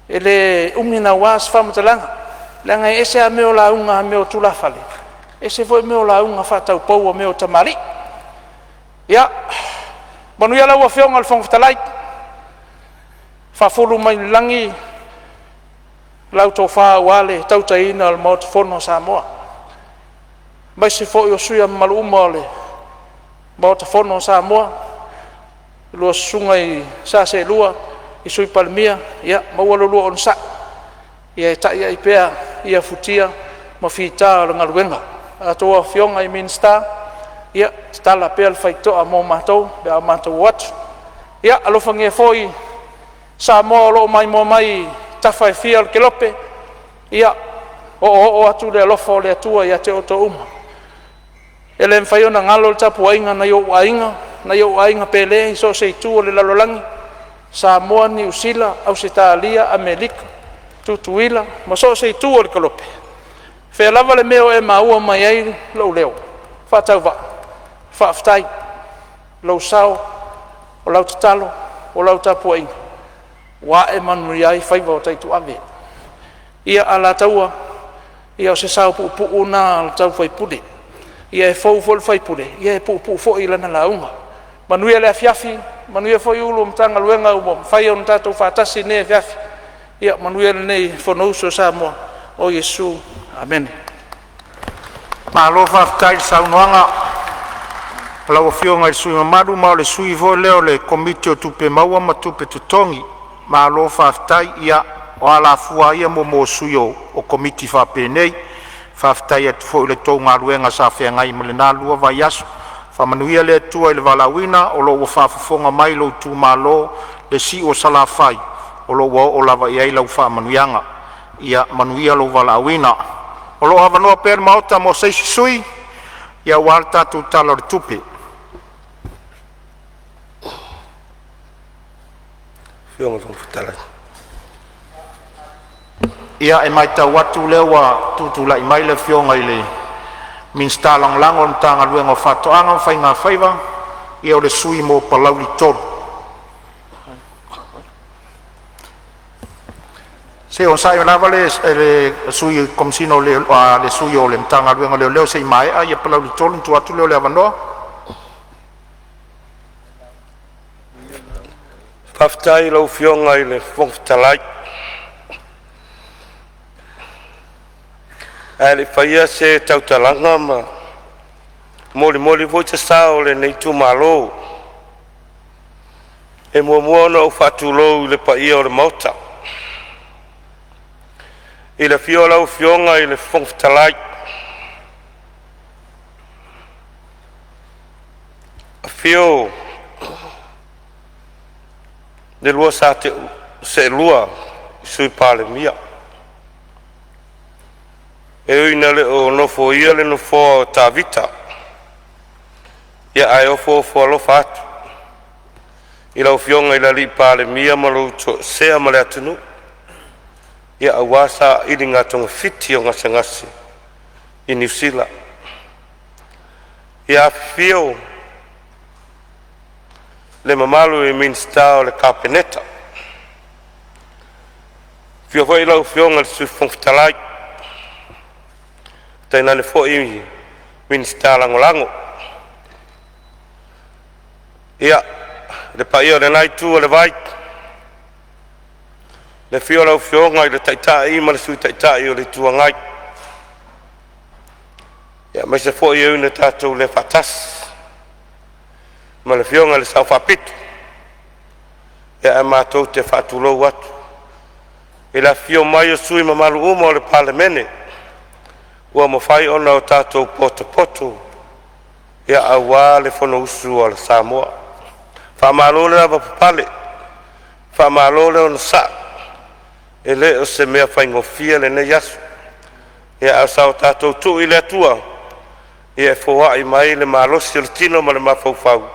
E le umi naua se faamatalaga, leaga e ese lava mea o lauga a tulafale, ese foi mea o lauga faataupou a tamalii. Ia manuia lau Afioga i le Fofoga Fetalai, faafulu mai le lagi lau tofa aua le tautaiina o le Maota Fono a Samoa, aemaise foi o sui usufono mamalu uma o le Maota Fono a Samoa, lua susuga i sa seelua, le Sui Palemia, ia maua lo oulua onosai e taiai pea ia futia ma fita o le galuega. A outou afioga i Minisita, ia tatala pea le faitotoa mo matou pe a matou o atu. Ia alofagia foi Samoa o lo o maimoa mai i tafa e fia o le kelope, ia oooo atu le alofa o le Atua ia te outou uma. E le mafai ona galo le tapuaiga a nai ou aiga, nai ou aiga pele i so o se itu o le lalolagi, Samoa, Niu Sila, Ausetalia, Amerika, Tutuila ma so o se itu o le kelope. O fea lava le mea o e maua mai ai lou leo faatauvaa, faafetai i lou sao, o lau tatalo o lau tapuaiga ua ae ma manuia ai faiva o Taituave. Ia Alataua, ia o se sao puupuu lena o le sui usufono. Ia e fou foi le sui usufono, ia e puupuu foi lana lauga. Manuia le afiafi, manuia foi Ofisa Sili o Pulega o Matagaluega ua mafai ona tatou faatasi i lenei afiafi. Ia manuia lenei Fonousu a Samoa. O Iesu, amene. Malo faafetai i le saunoaga a lau Afioga i le sui usufono mamalu, ma o le sui foi lea o le Komiti o Tupe Maua ma Tupe Totogi. Malo faafetai. Ia o alafua lava ia mo sui o komiti faapenei. Faafetai atu foi i le tou galuega sa feagai ma lena 2 vaiaso. Faamanuia le Atua i le valaauina, o lo o ua faafofoga mai lou itumalo i le siu o Salafai, o lo o ua oo lava i ai lau faamanuiaga. Ia manuia lou valaauina. O lo o avanoa pea le Maota mo se isi sui aua le tatou Tala o le Tupe. Ia, e matau atu o lea ua tutulai mai le Afioga i le Minisita Lagolago o le Matagaluega o Faatoaga ma Faiga Faiva, ia o le sui usufono mo Palauli 3. Se i onosai lava le sui o le Matagaluega o Leoleo se i maea Palauli 3 ona tuu atu lea o le avanoa. Faafetai i lau Afioga i le Fofoga Fetalai. Ae le i faia se tautalaga ma molimoli foi se sao o lenei itumalo, e muamua ona ou faatulou i le paia o le Maota, i le afio o lau Afioga i le Fofoga Fetalai, afio le lua Sa Seelua le Sui Palemia. E ui ina le o nofoia le nofoa o Tavita, ae ofoofo alofa atu i lau Afioga i le Palemia ma lou toesea ma le atunuu aua sailiga togafiti o gasegase i Niu Sila. Ia, afifio le mamalu i Minisita o le Kapeneta, afio foi lau Afioga i le Sui Fofoga Fetalai, tainane foi Minisita Lagolago. Ia, le paia o lena itu o le vai, le afio o lau Afioga i le Taitai ma le Sui Taitai o le Itu Agai, aemaise foi e ui ina tatou le faatasi ma le Afioga i le Sao Faapito, ae matou te faatulou atu i le afifio mai o sui usufono mamalu uma o le Palemene. ua mafai ona o tatou potopoto aua le Fonousu a Samoa. Faamalo le lavapapale, faamalo le onosai, e le o se mea faigofie lenei aso. Ae sa o tatou tuu i le Atua e foai mai le malosi o le tino ma le mafaufau,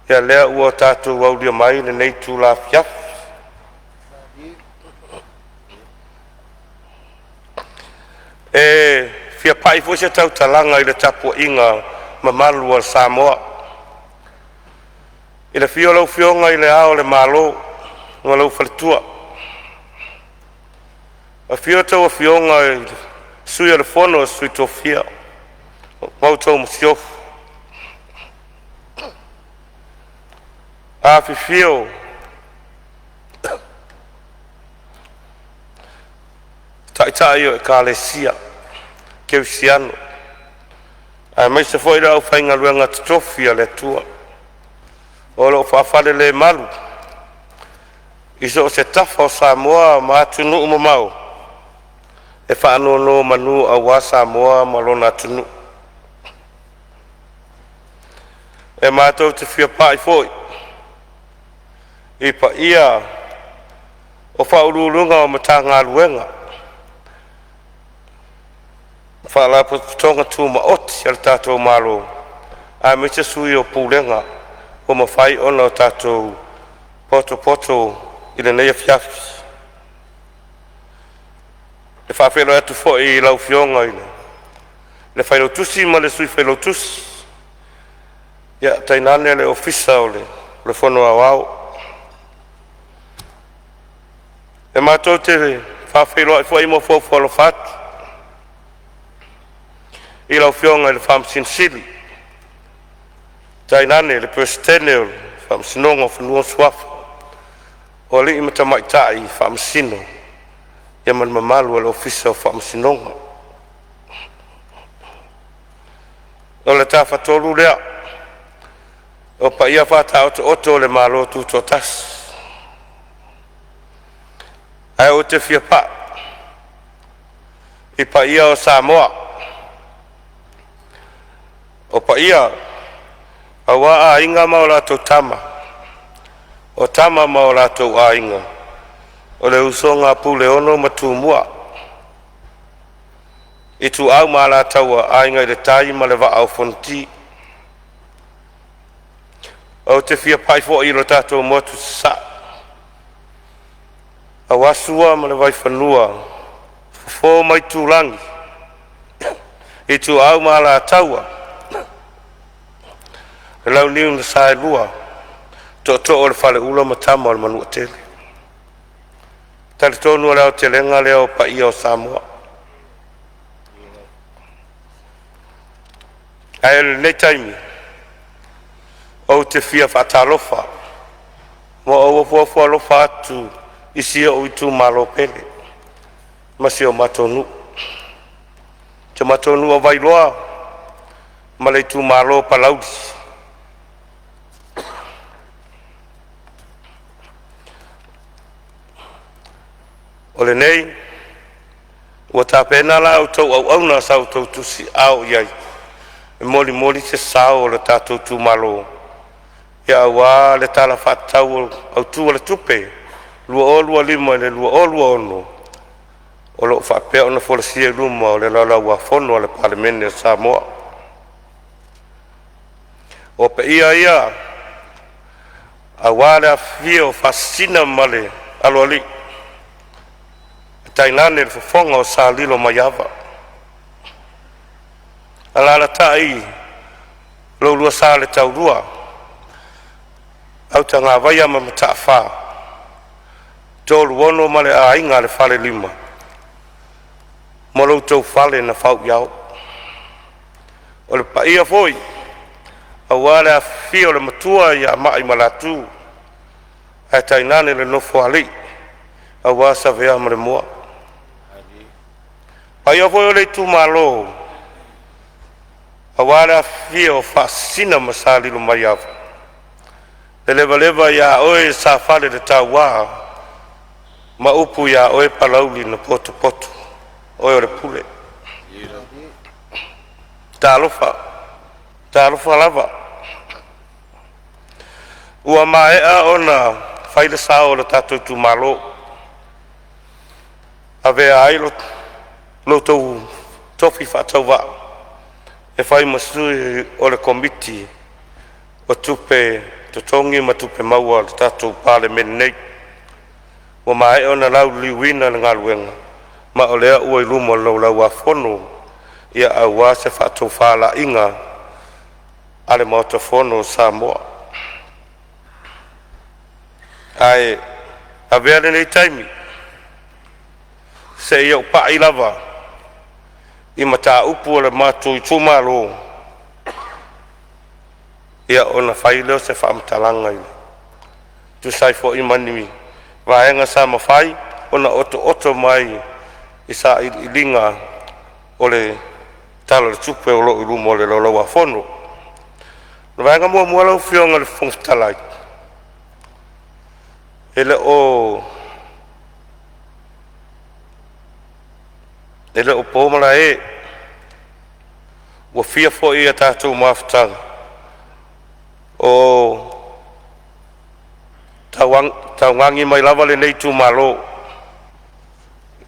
ia lea ua tatou aulia mai lenei itula afiafi. E fia pai foi se tautalaga i le tapuaiga mamalu a Samoa i le afio o lau Afioga i Le Ao o le Malo ma lou faletua, afio a outou afioga i Sui o le Fono a Sui Tofia ma la outou Masiofo. Afifio Taitai o Ekalesia Kerisiano aemaise foi le aufaigaluega totofi a le Atua o lo o faafalelemalu i so o se tafa o Samoa ma atunuu e mamao e faanonomanu aua Samoa ma lona atunuu. E matou te fia pai foi i paia o Ofisa Sili o Pulega o Matagaluega ma Faalapotopotoga Tumaoti a le tatou Malo, aemaise sui o Pulega ua mafai ona tatou potopoto i lenei afiafi. E faafeiloai atu foi i lau Afioga i le Failautusi ma le Sui Failautusi, tainane le Ofisa o le Fono Aoao. E matou te faafeiloai foi ma ofo alofa atu i lau Afioga i le Faamasino Sili, tainane le Peresetene o le Faamasinoga o Fanua ma Suafa, o alii ma tamaitai Faamasino ma le mamalu o le Ofisa o Faamasinoga. O le Tafatolu lea o paia faataotooto o le Malo Tutoatasi. Ae ou te fia pai i paia o Samoa, o paia aua Aiga ma latou Tama, o Tama ma o latou Aiga, o le usoga a Puleono ma Tumua, Ituau ma Alataua, Aiga i le Tai ma le Vaa o Fonoti. Ou te fia pai foi i le tatou motu i Sasae, aua Sua ma le Vaifanua, Fofo ma Aitulagi, Ituau ma Alataua, le Launiu na Saelua, Tootoo o le Faleula ma Tama a le Manuatele. E talitonu o le aotelega lea o paia o Samoa. Ae o lenei taimi ou te fia faatalofa ma ou ofoofo alofa atu i si ou itumalo pele ma si o matou nuu. Si o matou nuu o Vailoa ma le itumalo o Palauli. O lenei ua tapena la outou auauna sa outou tusiaao i ai e molimoli se sao o le tatou itumalo aua le Tala Faatatau Autu o le Tupe 2025/2026 o lo o faapea ona folasia i luma o le Laulau a Fono a le Palemene o Samoa. O paia ia aua le afifio o Faasisina ma le Aloalii, tainane le fofoga o Sa Lilomaiava. Alaalatai lo oulua sa le taulua, Autagavaia ma Mataafa, Toluono ma le aiga a le Falelima ma lo outou fale na fau i ao. O le paia foi aua le afifio o le Matua ia Ma'imalatu ae tainane le Nofoalii aua Savea ma Lemoa. O paia foi o le itumalo aua le afifio o Faasisina ma Sa Lilomaiava, le levaleva ia oe Safaleletaua ma upu ia oe Palauli na potopoto, oe o le Pule. Talofa, talofa lava. Ua maea ona fai le sao o le tatou itumalo e avea ai lo outou tofi faatauvaa e fai ma sui o le Komiti o Tupe Totogi ma Tupe Maua a le tatou Palemene nei. Ua maea ona lauliliuina le galuega ma o lea ua i luma o le Laulau-a-Fono aua se faatofalaiga a le Maota Fono o Samoa. Ae avea lenei taimi se i ou pai lava i mataupu a le matou itumalo, ona fai lea o se faamatalaga e tusa ai foi ma ni vaega sa mafai ona otooto mai i sailiiliga o le Tala o le Tupe o lo o i luma o le Laulau-a-Fono. O le vaega muamua lau Afioga i le Fofoga Fetalai, e le o po malae, ua fia foi a tatou mafutaga o taugagi mai lava lenei itumalo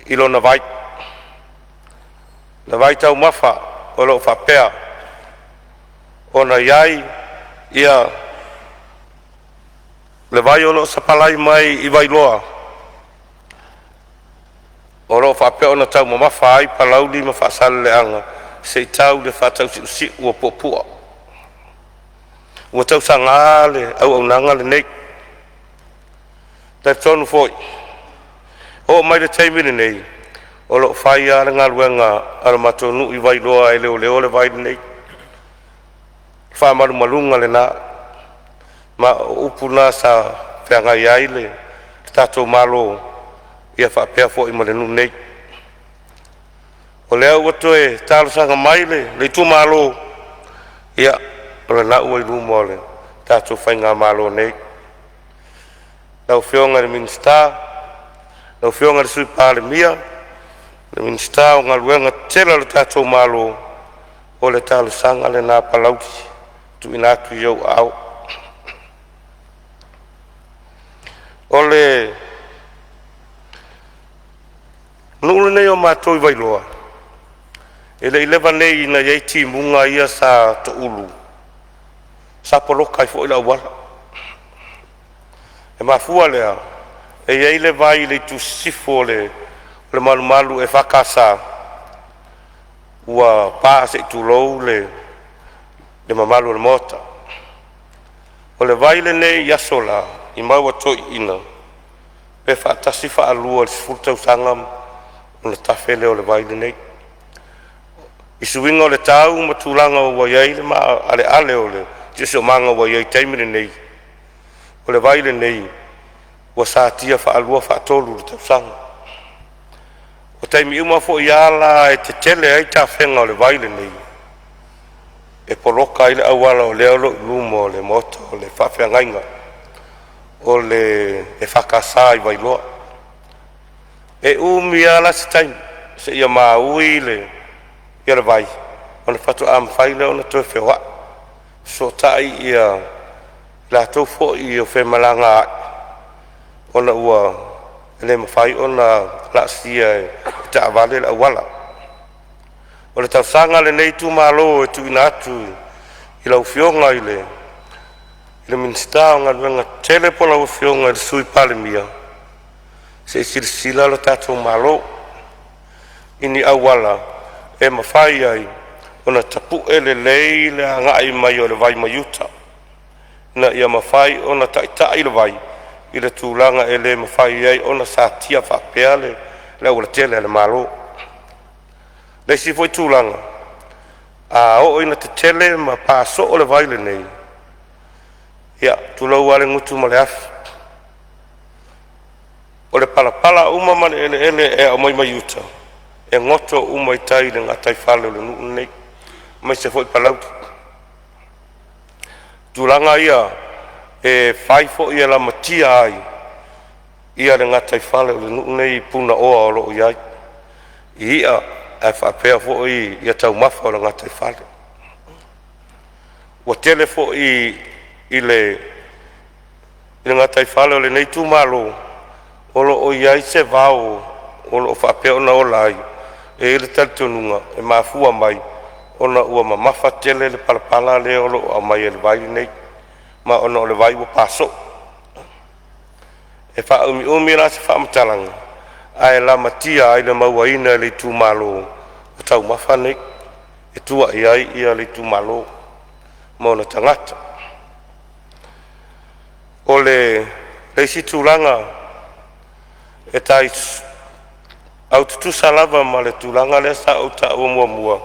i lona vai, le vaitaumafa o lo o faapea ona i ai le vai o lo o sapalai mai i Vailoa o lo o faapea ona taumamafa ai Palauli ma Faasaleleaga se i tau i le faatausiusiu o Puapua. Ua tausaga le auaunaga lenei. E talitonu foi, oo mai i le taimi lenei o lo o fai lava le galuega a le matou nuu i Vailoa e leoleo le vai lenei. O faamalumaluga lena, ma o upu na sa feagai ai le tatou Malo faapea foi ma le nuu nei. O lea ua toe talosaga mai le itumalo, ia o lena ua i luma o le tatou faigamalo nei. Lau Afioga i le Minisita, lau Afioga i le Sui Palemia, le Minisita o Galuega Tetele a lo tatou Malo, o le talosaga lena a Palauli e tuuina atu i ou aao. O le nuu lenei o matou i Vailoa, e le i leva nei ina i ai timuga ia sa toulu, sa poloka ai foi le auala. E mafua lea, e i ai le vai i le itu sisifo o le malumalu EFKS ua pa se i tulou le mamalu o le maota. O le vai lenei i aso la i mau a toeaiina, pe faatasi, faalua i le 10 tausaga ona tafe lea o le vai lenei. I suiga o le tau ma tulaga ua i ai le maaleale o le siosiomaga ua i ai i le taimi lenei, o le vai lenei ua satia faalua, faatolu i le tausaga. O taimi uma foi a la e tetele ai tafega o le vai lenei, e poloka ai le auala o lea o lo o i luma o le maota o le faafeagaiga o le EFKS i Vailoa. E umi a la se taimi seia maui le vai ona faatoa mafai lea ona toe feoai, fesootai i latou foi o femalagaai ona ua le mafai ona laasia e taavale le auala. O le talosaga a lenei itumalo e tuuina atu i lau Afioga i le Minisita o Galuega Tetele po o lau Afioga i le Sui Palemia, se i silasila lo tatou Malo i ni auala e mafai ai ona tapue lelei le agai mai o le vai mai uta, ina ia mafai ona taitai le vai i le tulaga e le mafai ai ona satia faapea le aualatele a le Malo. O le isi foi tulaga, a oo ina tetele ma pa soo le vai lenei, ia tulou lava le gutu ma le afi, o le palapala uma ma le eleele e aumai mai uta e goto uma i tai i le gataifale o le nuu lenei aemaise foi Palauli. O tulaga ia e fai foi e lamatia ai le gataifale o le nuu lenei i punaoa o lo o i ai i i'a ae faapea foi taumafa o le gataifale. Ua tele foi i le gataifale o lenei itumalo o lo o i ai se vao o lo o faapea ona ola ai. E i ai le talitonuga e mafua mai ona ua mamafa tele le palapala lea o lo o aumai e le vai lenei, ma ona o le vai ua pa soo. E faaumiumi la se faamatalaga ae lamatia ai le mauaina e le itumalo o taumafa nei e tua i ai le itumalo ma ona tagata. O le isi tulaga e au tutusa lava ma le tulaga lea sa ou taua muamua,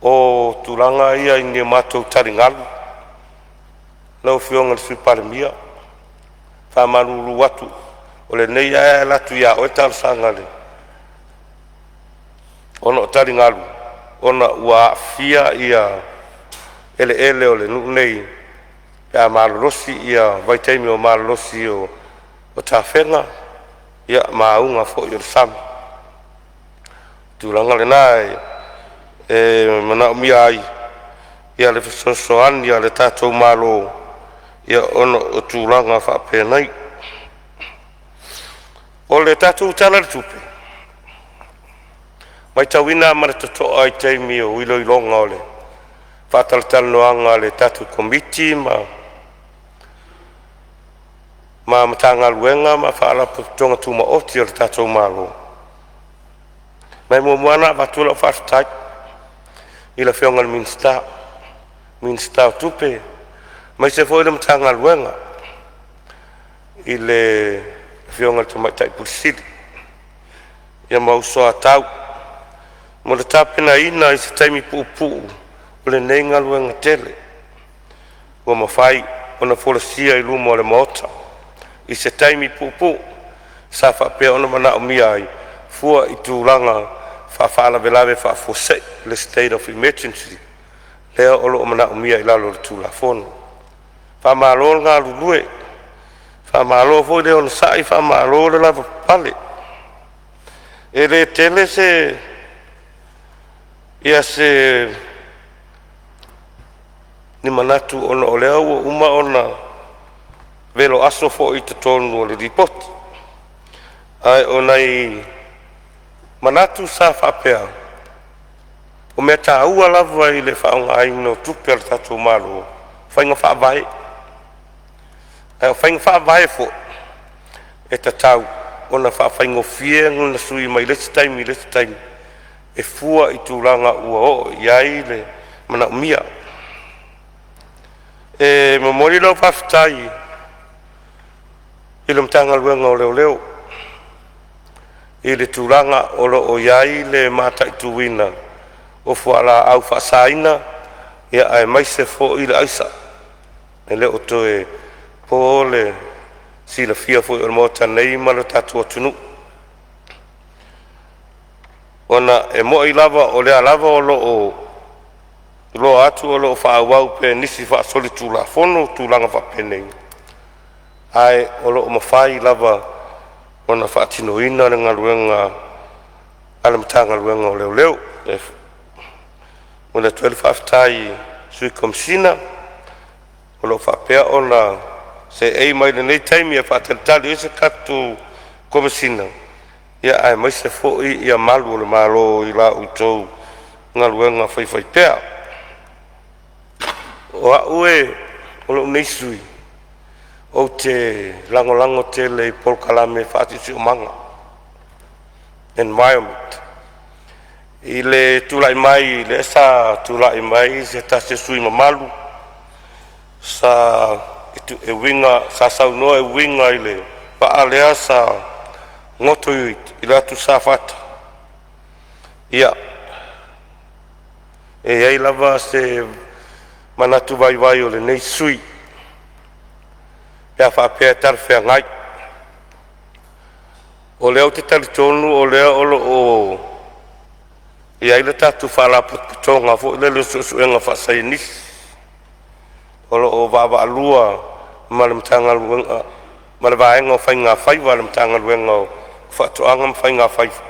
o tulaga ia i ni a matou taligalu. Lau Afioga i le Sui Palemia, e faamalulu atu, o lenei lava e alu atu ia oe le talosaga ona o taligalu ona ua aafia eleele o le nuu nei pe a malolosi ia vaitaimi o malolosi o tafega ma auga foi o le sami. O le tulaga lena e manaomia ai le fesoasoani a le tatou Malo ona o tulaga faapenei. O le tatou Tala o le Tupe, e matauina lava ma le totoa i taimi o iloiloga o le faatalatalanoaga a le tatou Komiti ma Matagaluega ma Faalapotopotoga Tumaoti a le tatou Malo. Ma e muamua lava ona avatu lau faafetai i le Afioga i le Minisita o Tupe aemaise foi le Matagaluega i le Afioga i le Tamaitai Ofisa Sili ma ou soatau mo le tapenaina i se taimi puupuu o lenei galuega tele ua mafai ona folasia i luma o le Maota i se taimi puupuu sa faapea ona manaomia ai fua i tulaga faa-faalavelave faafuasei, le state of emergency lea o lo o manaomia i lalo o le Tulafono. Faamalo le galulue, faamalo foi le onosai, faamalo le lavapapale. E le tele se ni manatu ona o lea ua uma ona velo aso foi i totonu o le lipoti, ae o nai manatu sa faapea, o mea taua lava i le faaaogaina o tupe a le tatou Malo, o faiga faavae. A o faiga faavae foi e tatau ona faafaigofie ona sui mai le isi taimi i le isi taimi e fua i tulaga ua oo i ai le manaomia. E momoli lau faafetai i le Matagaluega o Leoleo i le tulaga o lo o i ai le mataituina o fualaau faasaina aemaise foi le aisa. E le o toe po le silafia foi e le Maota nei ma le tatou atunuu, ona e moni lava o lea lava o lo o iloa atu o lo o faaauau pea e nisi faasolitulafono tulaga faapenei, ae o lo o mafai lava ona faatinoina le galuega a le Matagaluega o Leoleo. E momoli atu ai le faafetai i le Sui Komesina o lo o faapea ona seei mai i lenei taimi e faatalitali ai se tatou Komesina aemaise foi malu o le Malo i la outou galuega faifaipea. O au o lou nei sui usufono ou te lagolago tele i polokalame faasiosiomaga, environment. I le tulai mai lea sa tulai mai se tasi o sui usufono mamalu e uiga sa saunoa e uiga i le vaa lea sa goto i le atu Safata. Ia, e i ai lava si manatu vaivai o lenei sui usufono, pe a faapea e talafeagai. O lea ou te talitonu o lea o lo o i ai le tatou Faalapotopotoga foi lele o Suesuega Faasaienisi o lo o vaavaalua ma le Matagaluega ma le Vaega o Faiga Faiva a le Matagaluega o Faatoaga ma Faiga Faiva,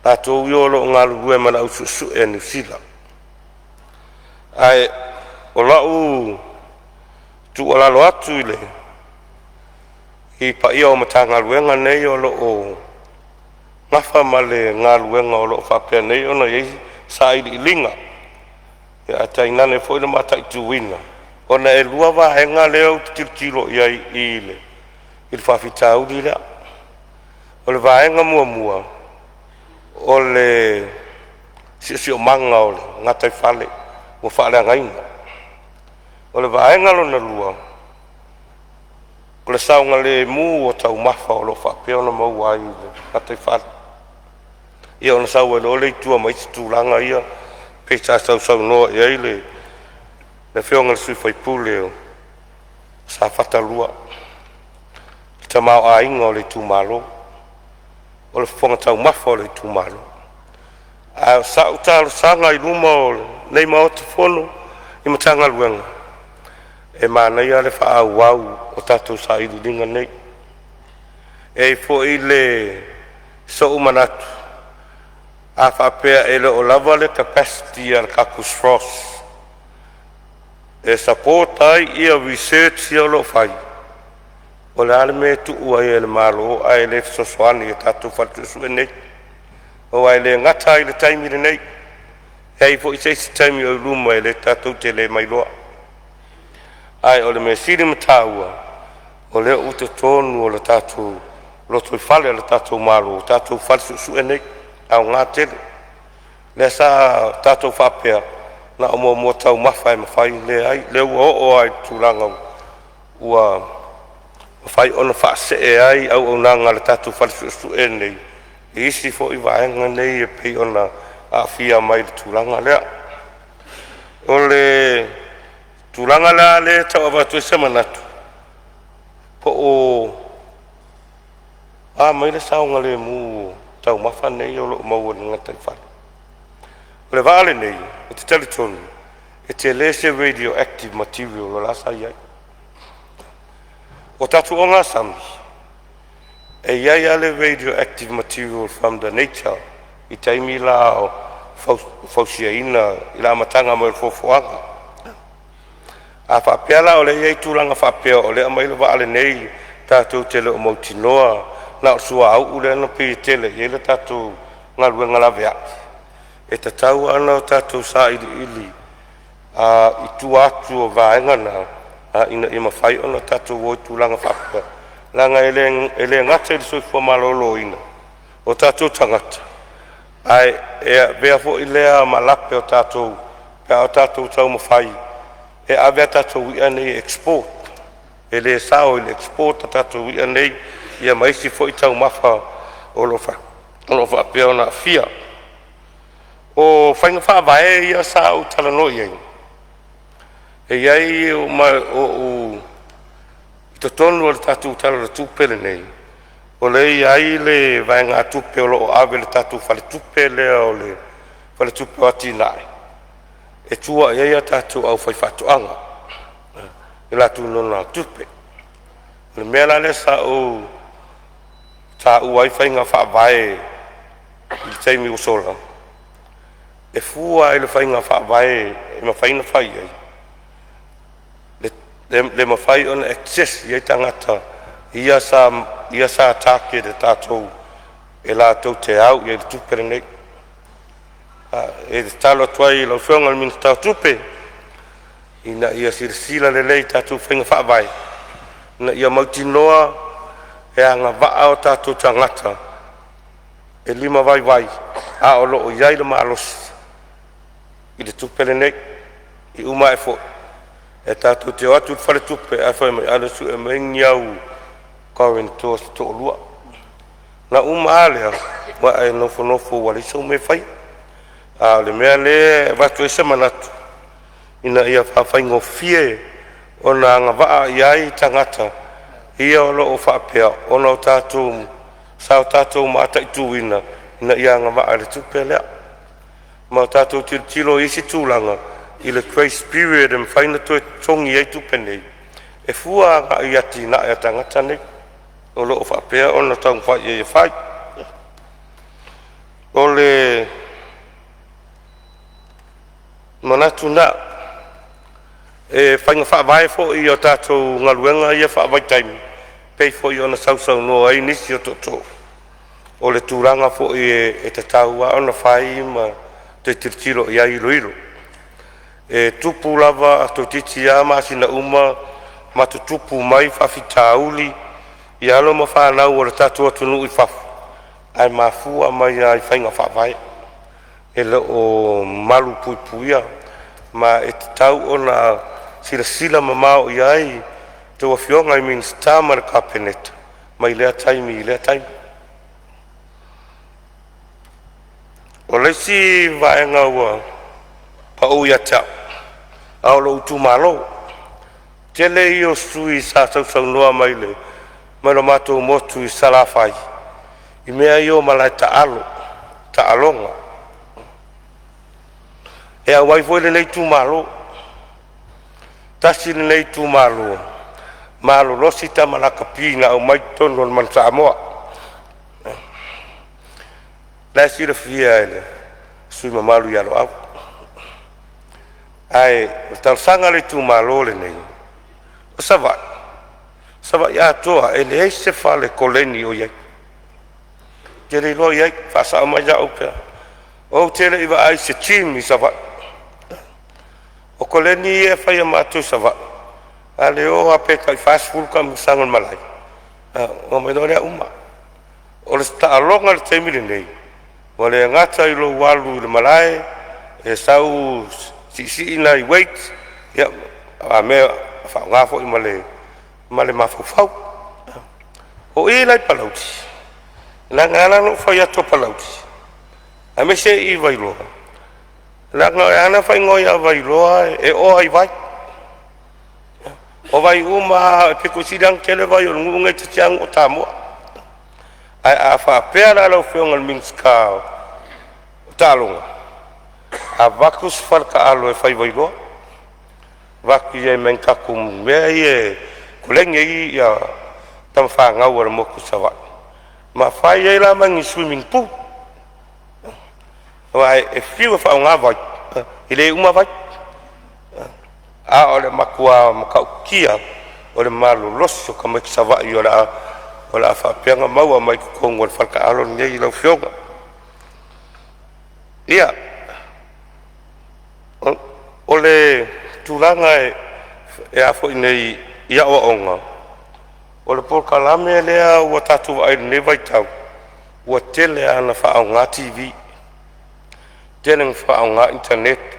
latou ia o lo o galulue ma le au suesue a Niu Sila. O lau tuualalo atu i le paia o Matagaluega nei o lo o nafa ma le galuega o lo o faapea nei ona i ai sailiiliga, ae tainane foi le mataituina, ona e lua vaega lea ou te tilotilo i ai i le faafitauli lea. O le vaega muamua, o le siosiomaga o le gataifale ua faaleagaina. O le vaega lona lua, o le saogalemu o taumafa o lo o faapea ona maua ai i le gataifale, ia ona sau ai loa lea i tua ma isi tulaga ia pei sa sausaunoa i ai le Afioga i le sui usufono o Safata 2, i le tamaoaiga o le itumalo, o le fofoga taumafa o le itumalo. A o sau talosaga i luma o lenei Maota Fono i Matagaluega, e manaia le faaauau o tatou sailiiliga nei. E i ai foi sou manatu, a faapea e le o lava le capacity a le tatou SROS e support ai research ia o lo o fai, o le a le mea e tuu ai e le Malo ae le fesoasoani i tatou fale suesue nei? Aua e le gata ai i le taimi lenei, e i ai foi se isi taimi o i luma tatou te le ma iloa. Ae o le mea sili ma taua, o lea ua i totonu o le tatou lotoifale o le tatou Malo tatou fale suesue nei, e aoga tele. O lea sa tatou faapea na o moamua taumafa e mafai, leai o lea ua oo lava i le tulaga ua mafai ona faasee ai auaunaga a le tatou fale suesue lenei i isi foi vaega nei e pei ona aafia mai i le tulaga lea. O le tulaga la lea e tau avatu ai se manatu, po o a mai le saogalemu o taumafa nei o lo o maua i le gataifale. O le vaa lenei, ou te talitonu e tele se radioactive material o la sa i ai. O tatou ogasami, e i ai lava le radioactive material from the nature i taimi la o fausiaina i le amataga mai o le foafoaga. A faapea la o lea e i ai tulaga faapea o lea e aumai le vaa lenei tatou te le o mautinoa na o le suauu lea na pei e tele i ai le tatou galuega laveai, e tatau lava ona tatou sailiili i tua atu o vaega na ina ia mafai ona tatou o i tulaga faapea, leaga e le gata i le soifua maloloina o tatou tagata, ae e avea foi lea ma lape o tatou pe a o tatou taumafai e ave a tatou i'a nei e export. E le sao i le export a tatou i'a nei ia ma isi foi taumafa o lo o faapea ona aafia. O faiga faavae ia sa ou talanoa i ai, e i ai ma ou i totonu o le tatou Tala o le Tupe lenei, o lea e i ai le vaegatupe o lo o ave i le tatou faletupe lea o le Faletupe o Atina'e e tua i ai a tatou aufaifaatoaga i a latou nonogatupe. O le mea la lea sa ou taua ai faiga faavae i le taimi ua sola, e fua lava i le faiga faavae e mafai ona fai ai le mafai ona access i ai tagata ia sa target e tatou e latou te au i ai i le tupe lenei. E tatalo atu ai i lau Afioga i le Minisita o Tupe ina ia silasila lelei i tatou faiga faavae ina ia mautinoa e agavaa o tatou tagata e limavaivai a o lo o i ai le malosi i le tupe lenei. E uma ae foi e tatou te o atu i le faletupe ae fai mai, alu e sue mai ni au guarantors se toalua. Ona uma lava lea ua e nofonofo ua leai sau mea e faia. A o le mea lea e avatu ai se manatu ina ia faafaigofie ona agavaa i ai tagata ia o lo o faapea ona sa o tatou mataituina ina ia agavaa i le tupe lea. Ma ua tatou tilotilo i isi tulaga i le grace period e mafai ona toe totogi ai tupe nei e fua agai i atinae a tagata nei o lo o faapea ona taumafai i ai e fai. O le manatu lena. E faiga faavae foi i a tatou galuega ia faavaitaimi, e pei foi ona sausaunoa ai nisi o tootoo, o le tulaga foi e tatau lava ona fai ma toe tilotilo i ai e iloilo. E tupu lava toeitiiti lava masina uma ma tutupu mai faafitauli i alo ma fanau a lo tatou atunuu i fafo, ae mafua mai lava i faiga faavae e le o malupuipuia. Ma e tatau ona silasila mamao i ai a outou Afioga i Minisita ma le Kapeneta mai lea taimi i lea taimi. O le isi vaega ua pau ia te au a o lou itumalo, tele ia o sui usufono sa sausaunoa mai i lo matou motu i Salafai i mea ia o malae taalo, taaloga. E auai foi lenei itumalo, tasi lenei itumalo malolosi tama lakapi na aumai i totonu o le Manu Samoa. La e silafia e le sui usufono mamalu ia Loau. Ae o le talosaga a le itumalo lenei, o Savaii, Savaii atoa e leai se fale koleni o i ai. Ou te le iloa o i ai, faasao mai au pe a… Ou te le i vaai i se gym i Savaii. O koleni ia e fai e matou i Savaii, a le oo lava pe tai 40 taamilosaga i le malae ona omai loa lea uma. O le taaloga i le taimi lenei, ua le gata i lou alu i le malae e sau siisii nai weights a mea e faaaoga foi ma le mafaufau. O i la i Palauli, leaga e ala ona ou fai atu o Palauli aemaise i Vailoa, leaga e ala ona faaigoa ia Vailoa e oa i vai. O vai uma lava, e pito sili ona tele vai o le nuu lenei toeitiiti lava nuu o tamua. Ae a faapea la lau Afioga i le Minisita o Taaloga, avatu se fale taalo e fai i Vailoa, avatu ai ma ni tatou mea ia e koleni ai tama fanau a le motu i Savaii ma fai ai la ma ni swimming pool aua e fiu e faaaoga vai, e le uma vai. A o le matua matautia o le malolosi o tamaiti Savaii o le a faapea ona maua mai totonu o le fale taalo lenei lau afioga. Ia, o le tulaga e a foi nei i aoaoga, o le polokalame lea ua tatou vaai i lenei vaitau, ua tele lava ina faaaoga TV, tele ina faaaoga initaneti,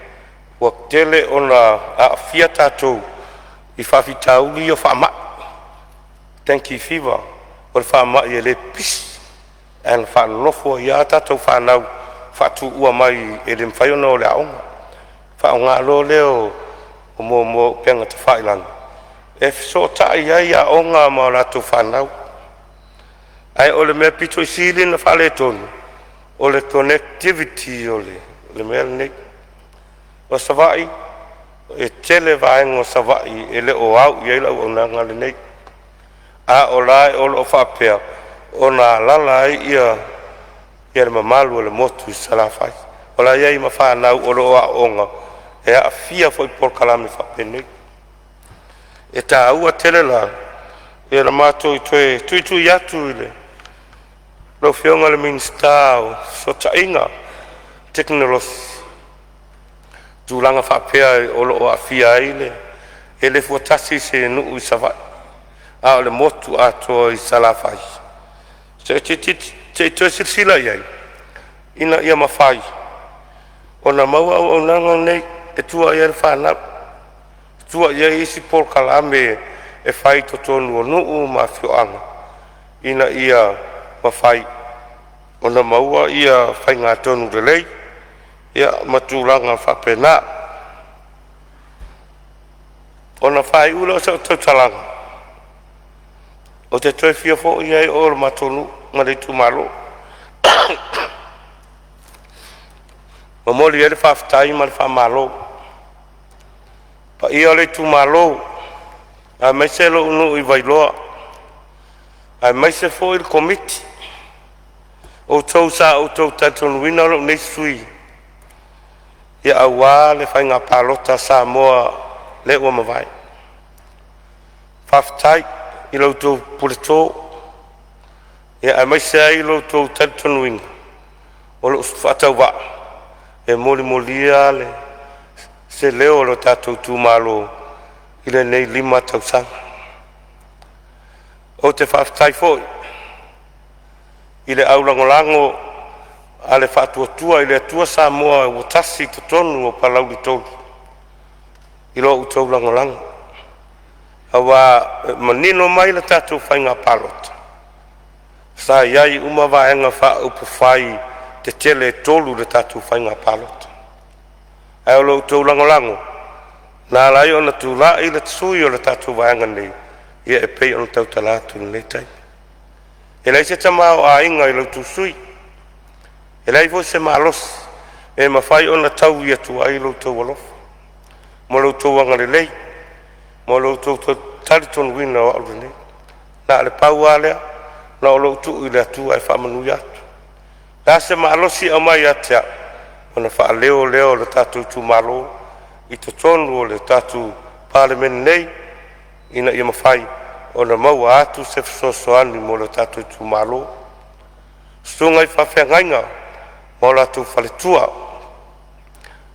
ua tele ona aafia tatou i faafitauli ia o faamai, dengue fever, o le faamai e le pipisi ae na faalolofu ai lava tatou fanau faatuua mai e le mafai ona o i le aoga. Faaaoga loa lea o upega tafailagi e fesootai ai aoga ma latou fanau. Ae o le mea aupito sili ona faaletonu o le connectivity o le mea lenei. O Savaii e tele vaega o Savaii e le o au i ai le auaunaga lenei, a o la e o lo o faapea ona alaala ai le mamalu o le motu i Salafai. O la e i ai ma fanau o lo o aooga e aafia foi i polokalame faapenei. E taua tele la le matou toe tuitui atu i lau Afioga i le Minisita o Fesootaiga, Tekonolosi, tulaga faapea o lo o aafia ai le… E le fua tasi se nuu i Savaii, a o le motu atoa i Salafai. Se i toe silasila i ai ina ia mafai ona maua auaunaga nei e tua i ai le fanau, tua i ai isi polokalame e fai i totonu o nuu ma afioaga ina ia mafai ona maua ia faigatonu lelei ma tulaga faapena. Ona faaiu lea o sau tautalaga, ou te toe fia foi lava i o i le matou nuu ma le itumalo. E momoli ai le faafetai ma le faamalo i le paia o le itumalo aemaise lou nuu i Vailoa, aemaise foi le komiti, o outou sa outou talitonuina lou nei sui usufono aua le faiga palota a Samoa lea ua mavae. Faafetai i la outou puleto aemaise ai lo outou talitonuina o lou faatauvaa e molimoli se leo o lo tatou itumalo i lenei 5 tausaga. Ou te faafetai foi i le aulagolago a le Faatuatua i le Atua Samoa ua Tasi i totonu o Palauli 3 i lo outou lagolago, aua e manino mai le tatou faiga palota, sa i ai uma Vaega Faaupufai tetele e 3 i le tatou faiga palota. Ae o lo outou lagolago na ala ai ona tulai le sui o le tatou vaega nei e pei ona tautala atu i lenei taimi. E leai se tamaoaiga i la outou sui usufono, e leai foi se malosi e mafai ona taui atu ai lo outou alofa ma lo outou agalelei ma lo outou talitonuina o au lelei. Na o le pau lava lea, na o lou tuu i le Atua e faamanuia atu. O le a se malosi e aumai ia te au, ona faaleo lea o le tatou itumalo i totonu o le tatou Palemene nei, ina ia mafai ona maua atu se fesoasoani mo le tatou itumalo. Susuga i faafeagaiga ma o latou faletua,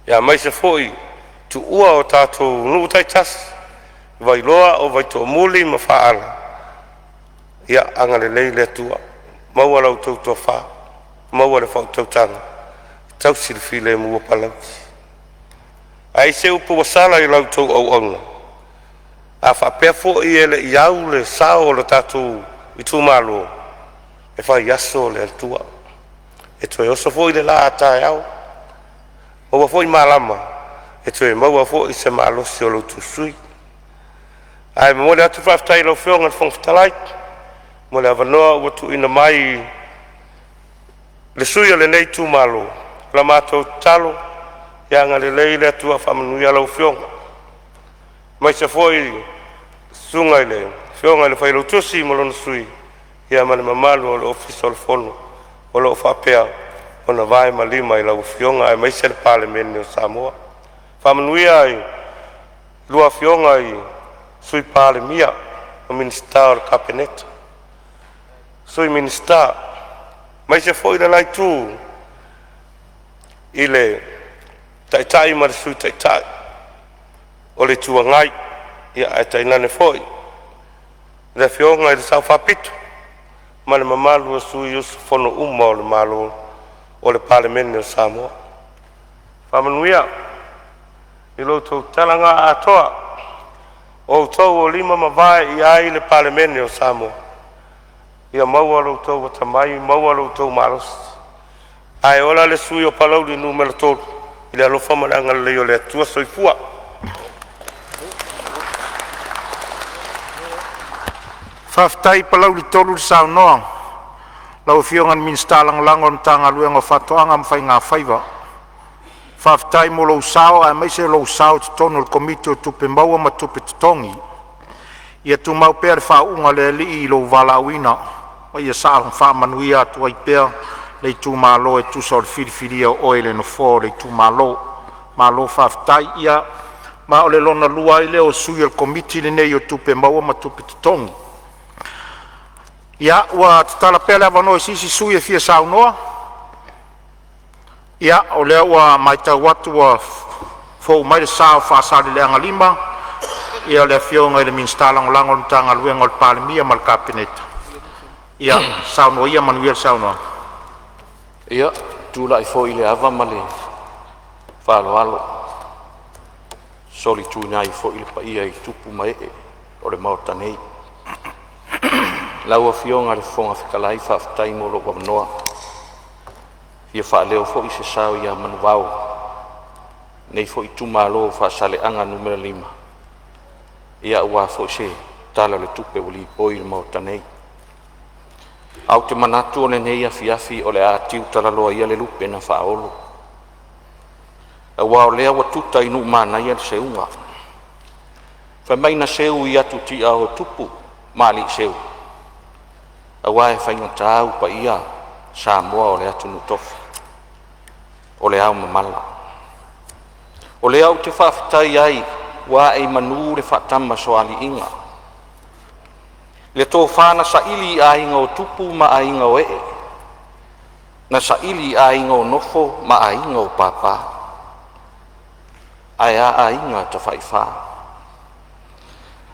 aemaise foi le tuua o tatou nuu taitasi o Vailoa, Vaitoomuli ma Faala, ia agalelei le Atua, maua la outou tofa, maua le faautautaga e tausi le filemu o Palauli. A i ai se upu ua sala i la outou auauna, a faapea foi e le i au le sao o le tatou itumalo, e faiaso le Atua, e toe oso foi le la a taeao, maua foi malama e toe maua foi se malosi o lo outou sui usufono. Ae momoli atu le faafetai i lau Afioga i le Fofoga Fetalai mo le avanoa ua tuuina mai i le sui usufono o lenei itumalo. O la matou tatalo, ia agalelei le Atua e faamanuia lau Afioga, aemaise foi le susuga i le Afioga i le Failautusi ma lona Sui, ma le mamalu o le Ofisa o le Fono o lo o faapea ona vae ma lima i lau Afioga aemaise le Palemene o Samoa. Faamanuia i a lua Afioga i Sui Palemia ma Minisita o le Kapeneta, Sui Minisita, aemaise foi le la itu i le Taitai ma le Sui Taitai o le Itu Agai, ae tainane foi le Afioga i le Sao Faapito ma le mamalu o sui usufono uma o le malo o le Palemene o Samoa. Faamanuia i lo outou tala na atoa, o outou o lima ma vae i ai le Palemene o Samoa. Ia maua lo outou atamai, maua lo outou malosi. Ae ola le sui usufono o Palauli 3 i le alofa ma le agalelei o le Atua. Soifua. Faafetai Palauli 3 le saunoa lau Afioga i le Minisita Lagolago o le Matagaluega o Faatoaga ma Faigafaiva. Faafetai mo lou sao aemaise o lou sao i totonu o le Komiti o Tupe Maua ma Tupe Totogi. Ia tumau pea le faauuga a le Alii i lou valaauina ma ia saga faamanuia atu ai pea le itumalo e tusa o le filifilia o oe i le nofoa o le itumalo. Malo faafetai. Ia, ma o le lona lua ai lea o sui o le Komiti lenei o Tupe Maua ma Tupe Totogi. Ia, ua tatala pea le avanoa i se isi sui usufono e fia saunoa. Ia, o lea ua matau atu ua fou mai le sa o Faasaleleaga 5, ia le Afioga i le Minisita Lagolago o le Matagaluega a le Palemia ma le Kapeneta. Ia saunoa ia, manuia le saunoaga. Ia, ou te tulai foi i le ava ma le faaaloalo e solituina ai foi le paia i tupu ma ee o le Maota nei. Lau Afioga i le Fofoga Fetalai, faafetai mo lou avanoa. E fia faaleo foi se sao ia manuvao o lenei foi itumalo o Faasaleleaga 5 aua foi se Tala o le Tupe ua lipoi i le Maota nei. Ae ou te manatu o lenei afiafi o le a tiutalaloa ia le lupe na faaolo, aua o lea ua tuta i nuu manaia le seuga. Fai mai na seu i atu tiao e tupu ma alii seu, aua e faigata paia Samoa o le atunuu tofi, o le aomamala. O lea ou te faafetai ai ua ae i manu le faatamasoaliiga, le tofa na saili i aiga o tupu ma aiga o ee, na saili i aiga o nofo ma aiga o papa, ae a aiga tafaifa.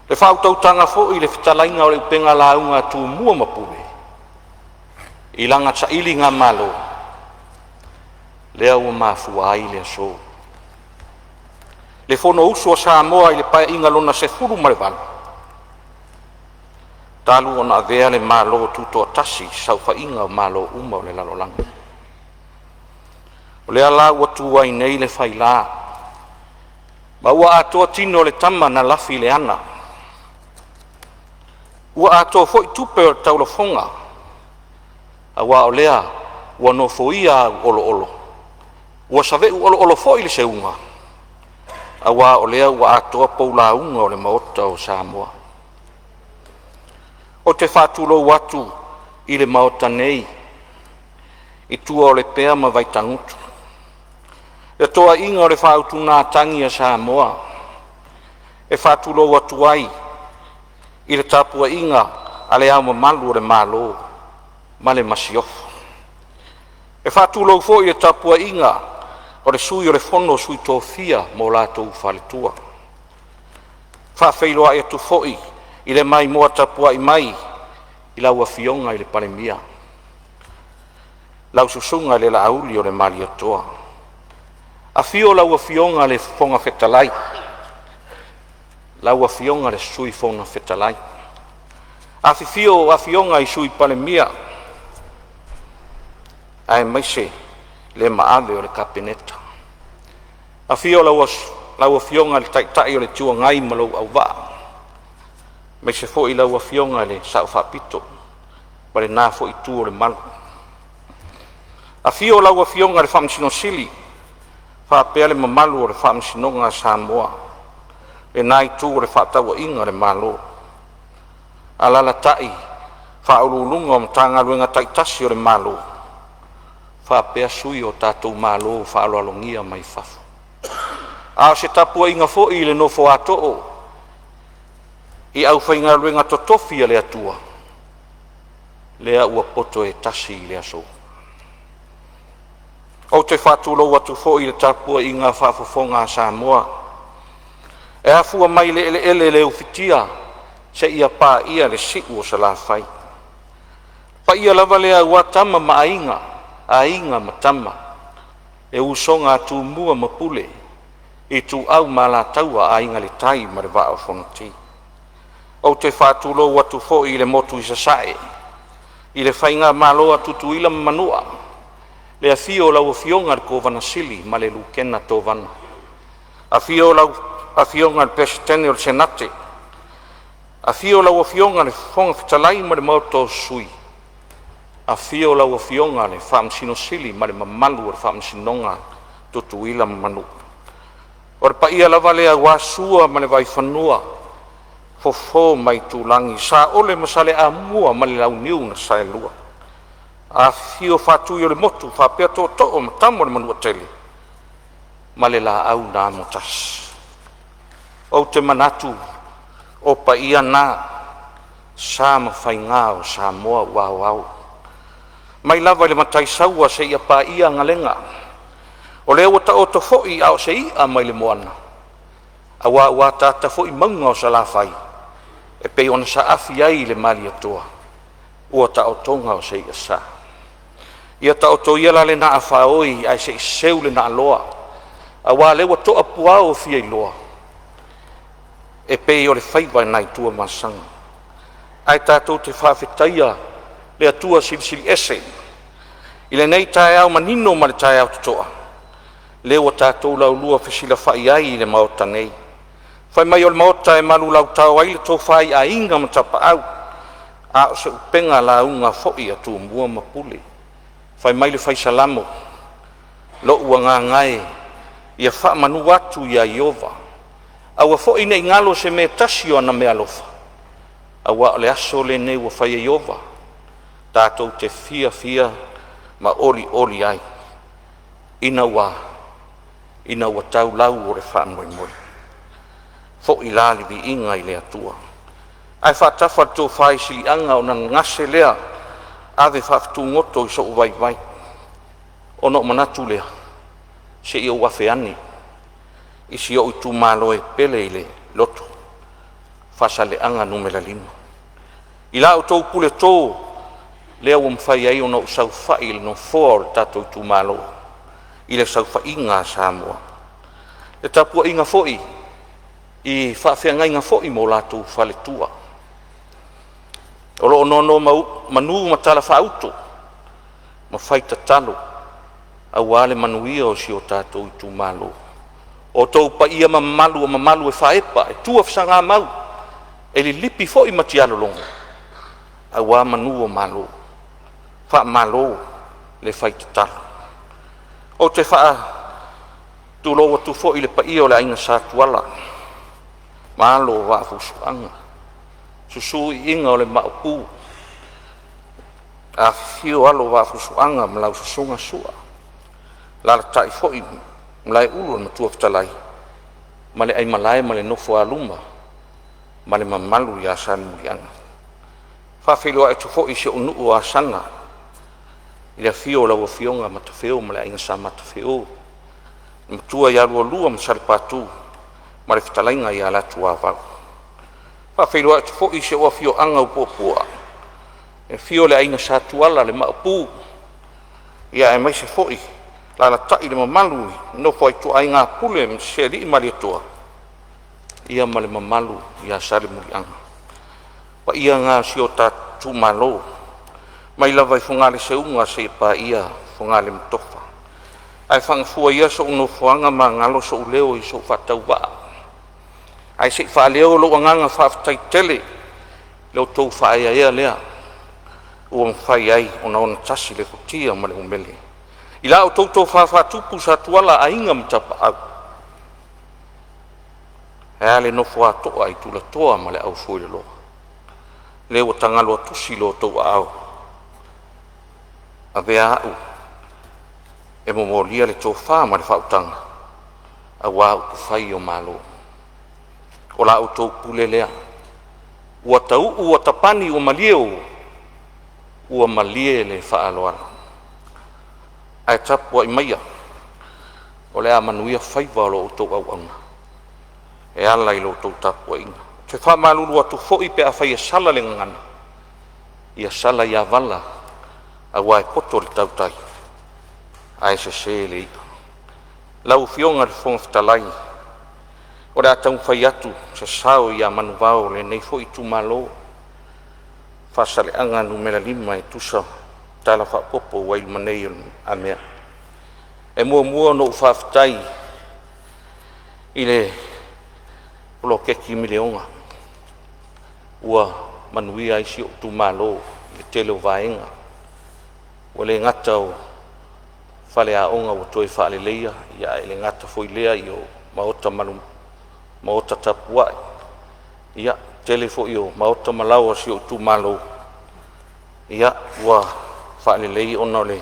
Le faautautaga foi i le fetalaiga o le upega lauga a Tumua ma Pule, i lana sailigamalo lea ua mafua ai le aso. Le Fonousu a Samoa i le Paeaiga Lona XVIII talu ona avea le Malo Tutoatasi i saofaiga o Malo uma o le lalolagi. O lea la ua tu ai nei le faila ma ua atoa tino o le tama na lafi i le ana, ua atoa foi tupe o le taulafoga, aua o lea ua nofoia au oloolo ua saveu oloolo foi le seuga, aua o lea ua atoa pou lauga o le Maota o Samoa. Ou te faatulou atu i le Maota nei i tua o Lepea ma Vaitagutu, le toaiga o le faautugatagi a Samoa. E faatulou atu ai i le tapuaiga a Le Ao Mamalu o le Malo ma le Masiofo. E faatulou foi i le tapuaiga a le Sui o le Fono a Sui Tofia ma o latou faletua. E faafeiloai atu foi i le maimoa tapuai mai i lau Afioga i le Palemia, lau Susuga i le Laauli o le Malietoa, afio lau Afioga i le Fofoga Fetalai, lau Afioga i le Sui Fofoga Fetalai, afifio Afioga i Sui Palemia aemaise le mamalu o le Kapeneta. Afio lau Afioga i le Taitai o le Itu Agai ma lou auvaa, aemaise foi lau Afioga i le Sao Faapito ma lena foi itu o le malu. Afio lau Afioga i le Faamasino Sili faapea le mamalu o le Faamasinoga a Samoa, lena itu o le fefaatauaiga a le Malo. Alaalatai Faauluuluga o Matagaluega taitasi o le Malo faapea sui o tatou malo faaaloalogia mai fafo. A o se tapuaiga foi i le nofo a too i aufaigaluega totofi a le Atua lea ua poto e tasi i le aso. Ou te faatulou atu foi i le tapuaiga faafofoga a Samoa e afua mai i le eleele le ufitia seia paia le siu o Salafai. O paia lava lea aua Tama ma Aiga, Aiga ma Tama, le usoga a Tumua ma Pule, Ituau ma Alataua, Aiga i le Tai ma le Vaa o Fonoti. Ou te faatulou atu foi i le motu i Sasae i le faigamalo a Tutuila ma Manua, le afio o lau Afioga i le Kovana Sili ma le Lutena Kovana, afio lau Afioga i le Peresetene o le Senate, afio lau Afioga i le Fofoga Fetalai ma le Maota o Sui, afio lau Afioga i le Faamasino Sili ma le mamalu o le Faamasinoga a Tutuila ma Manua. O le paia lava lea aua Sua ma le Vaifanua, Fofo ma Aitulagi, Saole ma Saleaaumua ma le Launiu na Saelua, afifio Faatui o le Motu faapea Tootoo ma Tama a le Manuatele ma le Laau na Amotasi. Ou te manatu o paia na sa ma faiga o Samoa ua aoao mai lava i le Mataisaua seia paia Galega. O lea ua taoto foi a o se i'a mai le moana, aua ua ataata foi mauga o Salafai e pei ona saafi ai le Malietoa, ua taotoga o se i'asa. Ia taoto ia la lena afaoi ae se i seu le naaloa, aua o lea ua toa puao o fiailoa e pei o le faiva nai Tuamasaga. Ae tatou te faafetaia le Atua Silisili Ese i lenei taeao manino ma le taeao totoa, lea ua tatou laulua fesilafai ai i le Maota nei. Fai mai o le Maota e manulauta ai le tofa i Aiga ma Tapaau, a o se upega lauga foi a Tumua ma Pule. Fai mai le fai Salamo, “Lou agaga e, ia faamanu atu ia Ieova, aua foi ne i galo se mea e tasi o ana meaalofa, aua o le aso lenei ua fai e Ieova, tatou te fiafia ma olioli ai, ina ua tau lau o le faamoemoe.” Foi la le viiga i le Atua. Ae faatafa le tofa i Siliaga ona gase lea, ave faafutugoto i sou vaivai. Ona ou manatu lea, se i ou afe ane i si ou itumalo e pele i le loto, Faasaleleaga 5. I la outou puleto lea ua mafai ai ona ou saofai i le nofoa o le tatou itumalo i le saofaiga a Samoa. Le tapuaiga foi i faafeagaiga foi ma o latou faletua o lo o nonomanu ma talafaauto ma fai tatalo aua le manuia o si o tatou itumalo. O outou paia ma mamalu o mamalu e faaepa e tuafesagamau, e lilipi foi matialologo aua manu o malo. Faamalo le fai tatalo. Ou te faatulou atu foi i le paia o le aiga Sa Tuala ma alo o Vaafusuaga, susu Iiga o le Maopu, afifio alo o Vaafusuaga ma lau susuga Sua, alaalatai foi Malaeulu le Matua Fetalai ma le aimalae ma le nofo a luma ma le mamalu ia Salemuliaga. E faafeiloai atu foi i si ou nuu o Asaga i le afio o lau Afioga Matafeo ma le aiga Sa Matafeo, le matua ia Lualua ma Salepatu ma le fetalaiga ia Latuavau. E faafeiloai atu foi i si ou afioaga o Puapua, le afio o le aiga Sa Tuala, le Maopu aemaise foi alaalatai le mamalu i le nofo a ituaiga Pule ma si alii Malietoa ma le mamalu ia Salemuliaga. O paia na o si o tatou itumalo mai lava i Fogale seuga seia paia Fogalematofa. Ae faagafua ia sou nofoaga ma galo sou leo i sou faatauvaa ae se i faaleo lou agaga faafetai tele i lo outou faaeaea lea ua mafai ai ona tasi le futia ma le umele. I la outou tofa faatupu Sa Tuala, Aiga ma Tapaau, ae a le nofo a toa i tulatoa ma le aufueloloa, lea ua tagaloatusi lo outou aao e avea au e momolia le tofa ma le faautaga aua upufai o Malo. O la outou pule lea ua tauu ua tapani ua malie uo, ua malie le faaaloalo. Ae tapuai maia o le a manuia faiva o lo outou auauna e ala i la outou tapuaiga. Ou te faamalulu atu foi pe afai e sala le gagana, ia sala ia vala aua e poto le tautai ae sese le i'a. Lau Afioga i le Fofoga Fetalai, o le a taumafai atu se sao ia manuvao o lenei foi itumalo Faasaleleaga 5 e tusa ma Tala Faaopoopo ua i luma nei o le lumamea. E muamua ona ou faafetai i le poloketi miliona ua manuia ai si ou itumalo i le tele o vaega. Ua le gata o faleaoga ua toe faaleleia, ae le gata foi i lea o maota maota tapuai. Ia tele foi o maota ma laoa o si ou itumalo ua faalelei ona o le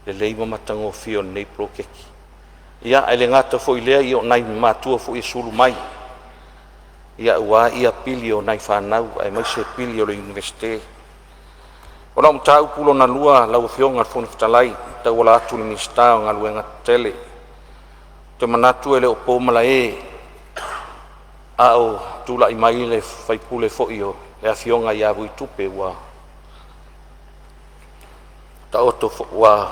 lelei ma matagofie o lenei poloketi. Ia ae le gata foi i lea, o nai matua foi e sulu mai aua pili o nai fanau aemaise pili o le Iunivesite. O lau mataupu lona lua lau Afioga i le Fofoga Fetalai e tauala atu i le Minisita o Galuega Tetele, ou te manatu e le o po malae a o tulai mai le sui usufono foi o le afioga ia Vuitupe ua taoto foi ua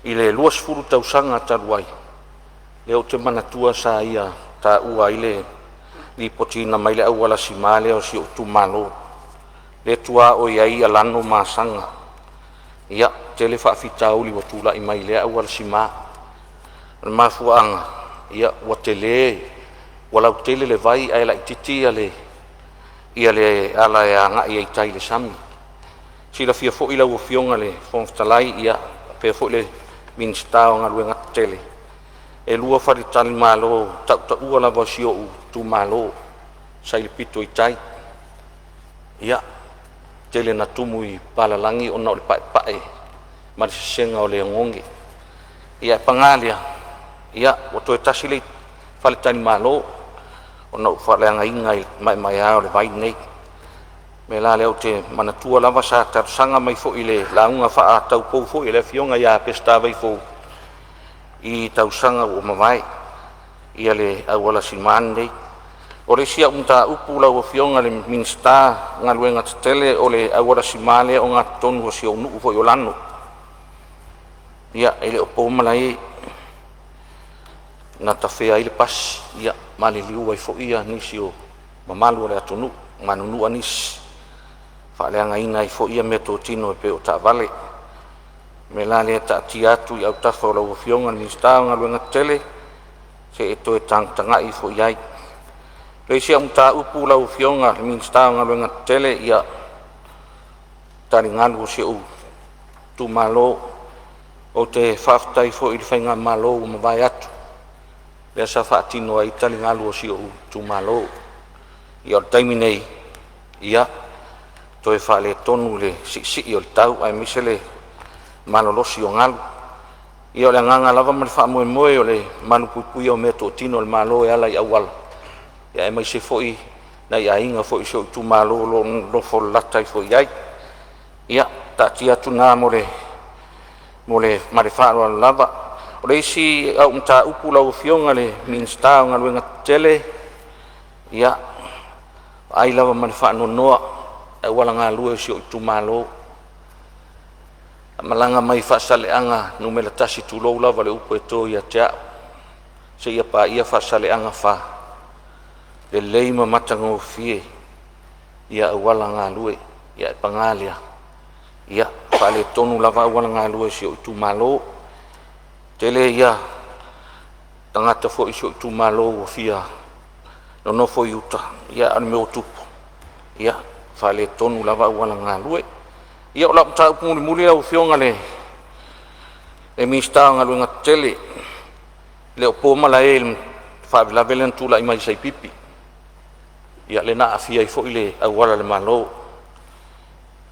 i le 20 tausaga talu ai, lea ou te manatua sa ia taua ai le lipotiina mai le auala sima lea o si ou itumalo lea e tuaoi ai Aiono ma Asaga. Ia, tele faafitauli ua tulai mai i lea auala sima. O le mafuaaga ua tele ua lautele le vai ae laitiiti le ala e agai ai i tai i le sami. Silafia foi lau Afioga i le Fofoga Fetalai faapea foi le Minisita o Galuega Tetele, e lua faletalimalo tautaua lava o si ou itumalo sa i le pito i tai. Ia, tele ina tumu i papalagi ona o le paepae ma le sesega o le oneone. Ia ae paga lea, ua toe tasi le faletalimalo. ona ou faaleagaina i le maemaea o le vai lenei. O le mea la lea ou te manatua lava sa talosaga mai foi i le lauga faataupou foi a le afioga ia Peseta Vaifou i tausaga ua mavae i le auala sima lenei. O le isi au mataupu lau Afioga i le Minisita o Galuega Tetele, o le auala sima lea e ogatotonu o si ou nuu foi o Lano. Ia, e le o po malae, na tafea ai le pasi, maliliu ai foi nisi o mamalu o le atunuu, manunua nisi, faaleagaina ai foi meatotino e pei o taavale. O le mea la lea e taatia atu i autafa o lau Afioga i le Minisita o Galuega Tetele se i e toe tagatagai ifo i ai. O le isi au mataupu lau Afioga i le Minisita o Galuega Tetele, ia, o taligalu o si ou itumalo. Ou te faafetai foi i le faigamalo ua mavae atu lea sa faatino ai taligalu o si ou itumalo. Ia o le taimi nei, ia, toe faaletonu le siisii o le tau aemaise le malolosi o galu. Ia o le agaga lava ma le faamoemoe o le malupuipuia o meatotino a le Malo e ala i auala, aemaise foi nai aiga foi o si ou itumalo o lo o nonofo lalata ifo i ai. Ia taatia atu i ina ma le faaaloalo lava. O le isi au mataupu lau Afioga i le Minisita o Galuega Tetele, ia, e vaai lava ma le faanoanoa i auala galue o si ou itumalo. A malaga mai Faasaleleaga 1, tulou lava le upu e to ia te au, seia paia Faasaleleaga 4, lelei ma matagofie ia auala galue. Ae paga lea, ia, e faaletonu lava auala galue o si ou itumalo. E tele ia tagata foi o si ou itumalo ua fia nonofo i uta, ae o le mea ua tupu, ia, faaletonu lava auala galue. Ia o lau mataupu mulimuli lau Afioga i le Minisita o Galuega Tetele, e le o po malae i le faalavelave lea na tulai mai i Saipipi, ia lea na aafia ai foi le auala a le Malo.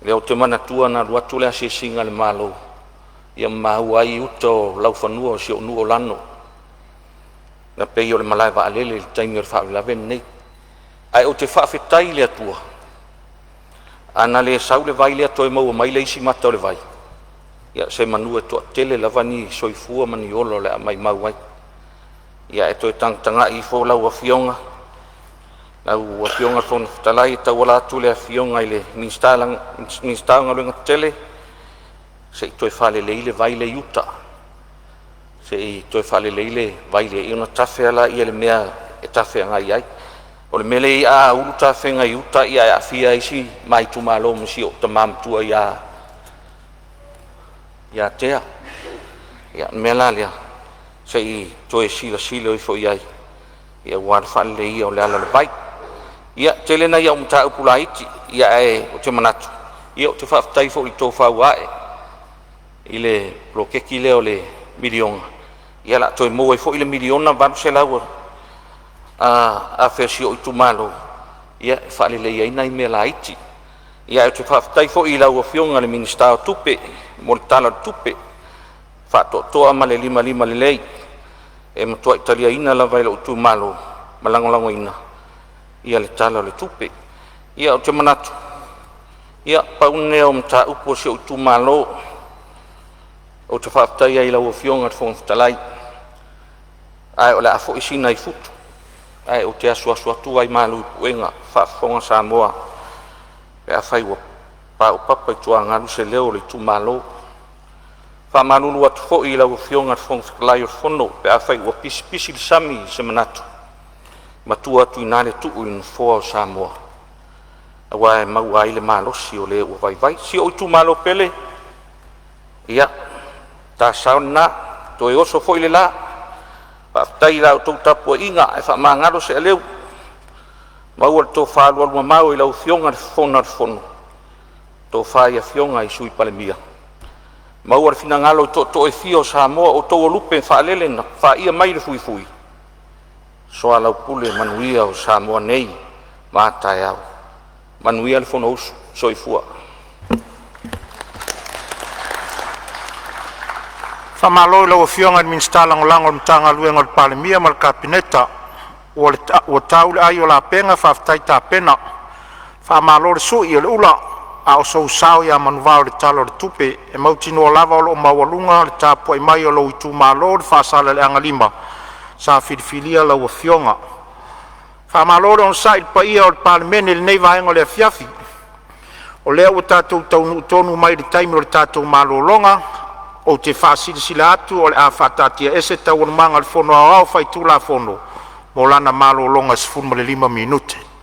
Lea ou te manatua na alu atu le asiasiga a le Malo ma maua ai uta o laufanua o si ou nuu o Lano, na pei o le malae vaalele i le taimi o le faalavelave lenei. Ae ou te faafetai i le Atua, ana le sau le vai lea toe maua mai le isi mata o le vai, ia semanu e toatele lava ni soifua ma ni ola o le a maumau ai. Ia ae toe tagatagai ifo lau Afioga i le Fofoga Fetalai e tauala atu i le Afioga i le Minisita o Galuega Tetele, se i toe faalelei le vai lea i uta, se i toe faalelei le vai lea ona tafe lea i le mea e tafe agai i ai. O le mea lea e i ai a ulu tafega i uta e aafia ai si ma itumalo ma si ou tama matua ia Tea. Ia o le mea la lea, se i toe silasila ifo i ai aua le faaleleia o le ala o le vai. Ia, e tele nai au mataupu laiti, ae ou te manatu ou te faafetai foi i le tofa ua ae i le poloketi lea o le miliona, ia o le a toe maua ai foi le $1,800,000 a si ou itumalo e faaleleia ai nai mea laiti. Ae ou te faafetai foi i lau Afioga i le Minisita o Tupe mo le Tala o le Tupe faatoatoa ma le limalima lelei, e matuai taliaina lava e lou itumalo ma lagolagoina le Tala o le Tupe. Ia ou te manatu, ia pau lenei o mataupu a si ou itumalo ou te faafetai ai i lau Afioga i le Fofoga Fetalai, ae o le a foi Sina i futu ae ou te asuasu atu ai malu i puega faafofoga Samoa pe afai ua paopapa i tuagalu se leo o le itumalo. E faamalulu atu foi i lau Afioga i le Fofoga Fetalai o le Fono pe afai ua pisipisi le sami i se manatu, matua atu i ina le tuu i le nofoa o Samoa aua e maua ai le malosi o le ua vaivai. Si ou itumalo pele, ia, o ta sao na, toe oso foi le la. Faafetai i la outou tapuaiga ae faamagalo se aleu, maua le tofa alualumamao i lau Afioga i le Fofoga o le Fono, tofa i afioga i Sui Palemia, maua le finagalo o tootoo e fia o Samoa, o outou o lupe faalele na faia mai le fuifui, soalaupule manuia o Samoa nei ma a taeao. Manuia le Fonousu. Soifua. Faamalo i lau Afioga i le Minisita Lagolago o le Matagaluega a le Palemia ma le Kapeneta Ua tau le ai o lapega faafetai tapena, faamalo le sui o le ula a o sou sao ia manuvao i le Tala o le Tupe. E mautinoa lava o lo o maualuga le tapuai mai a lou itumalo i le Faasaleleaga 5 sa filifilia lau Afioga. Faamalo le onosai i le paia o le Palemene i lenei vaega o le afiafi. O lea ua tatou taunuu tonu mai i le taimi o le tatou malologa. Ou te faasilasila atu o le a faataatiaese Taualumaga a le Fono Aoao Faitulafono mo lana malologa e 15 minute.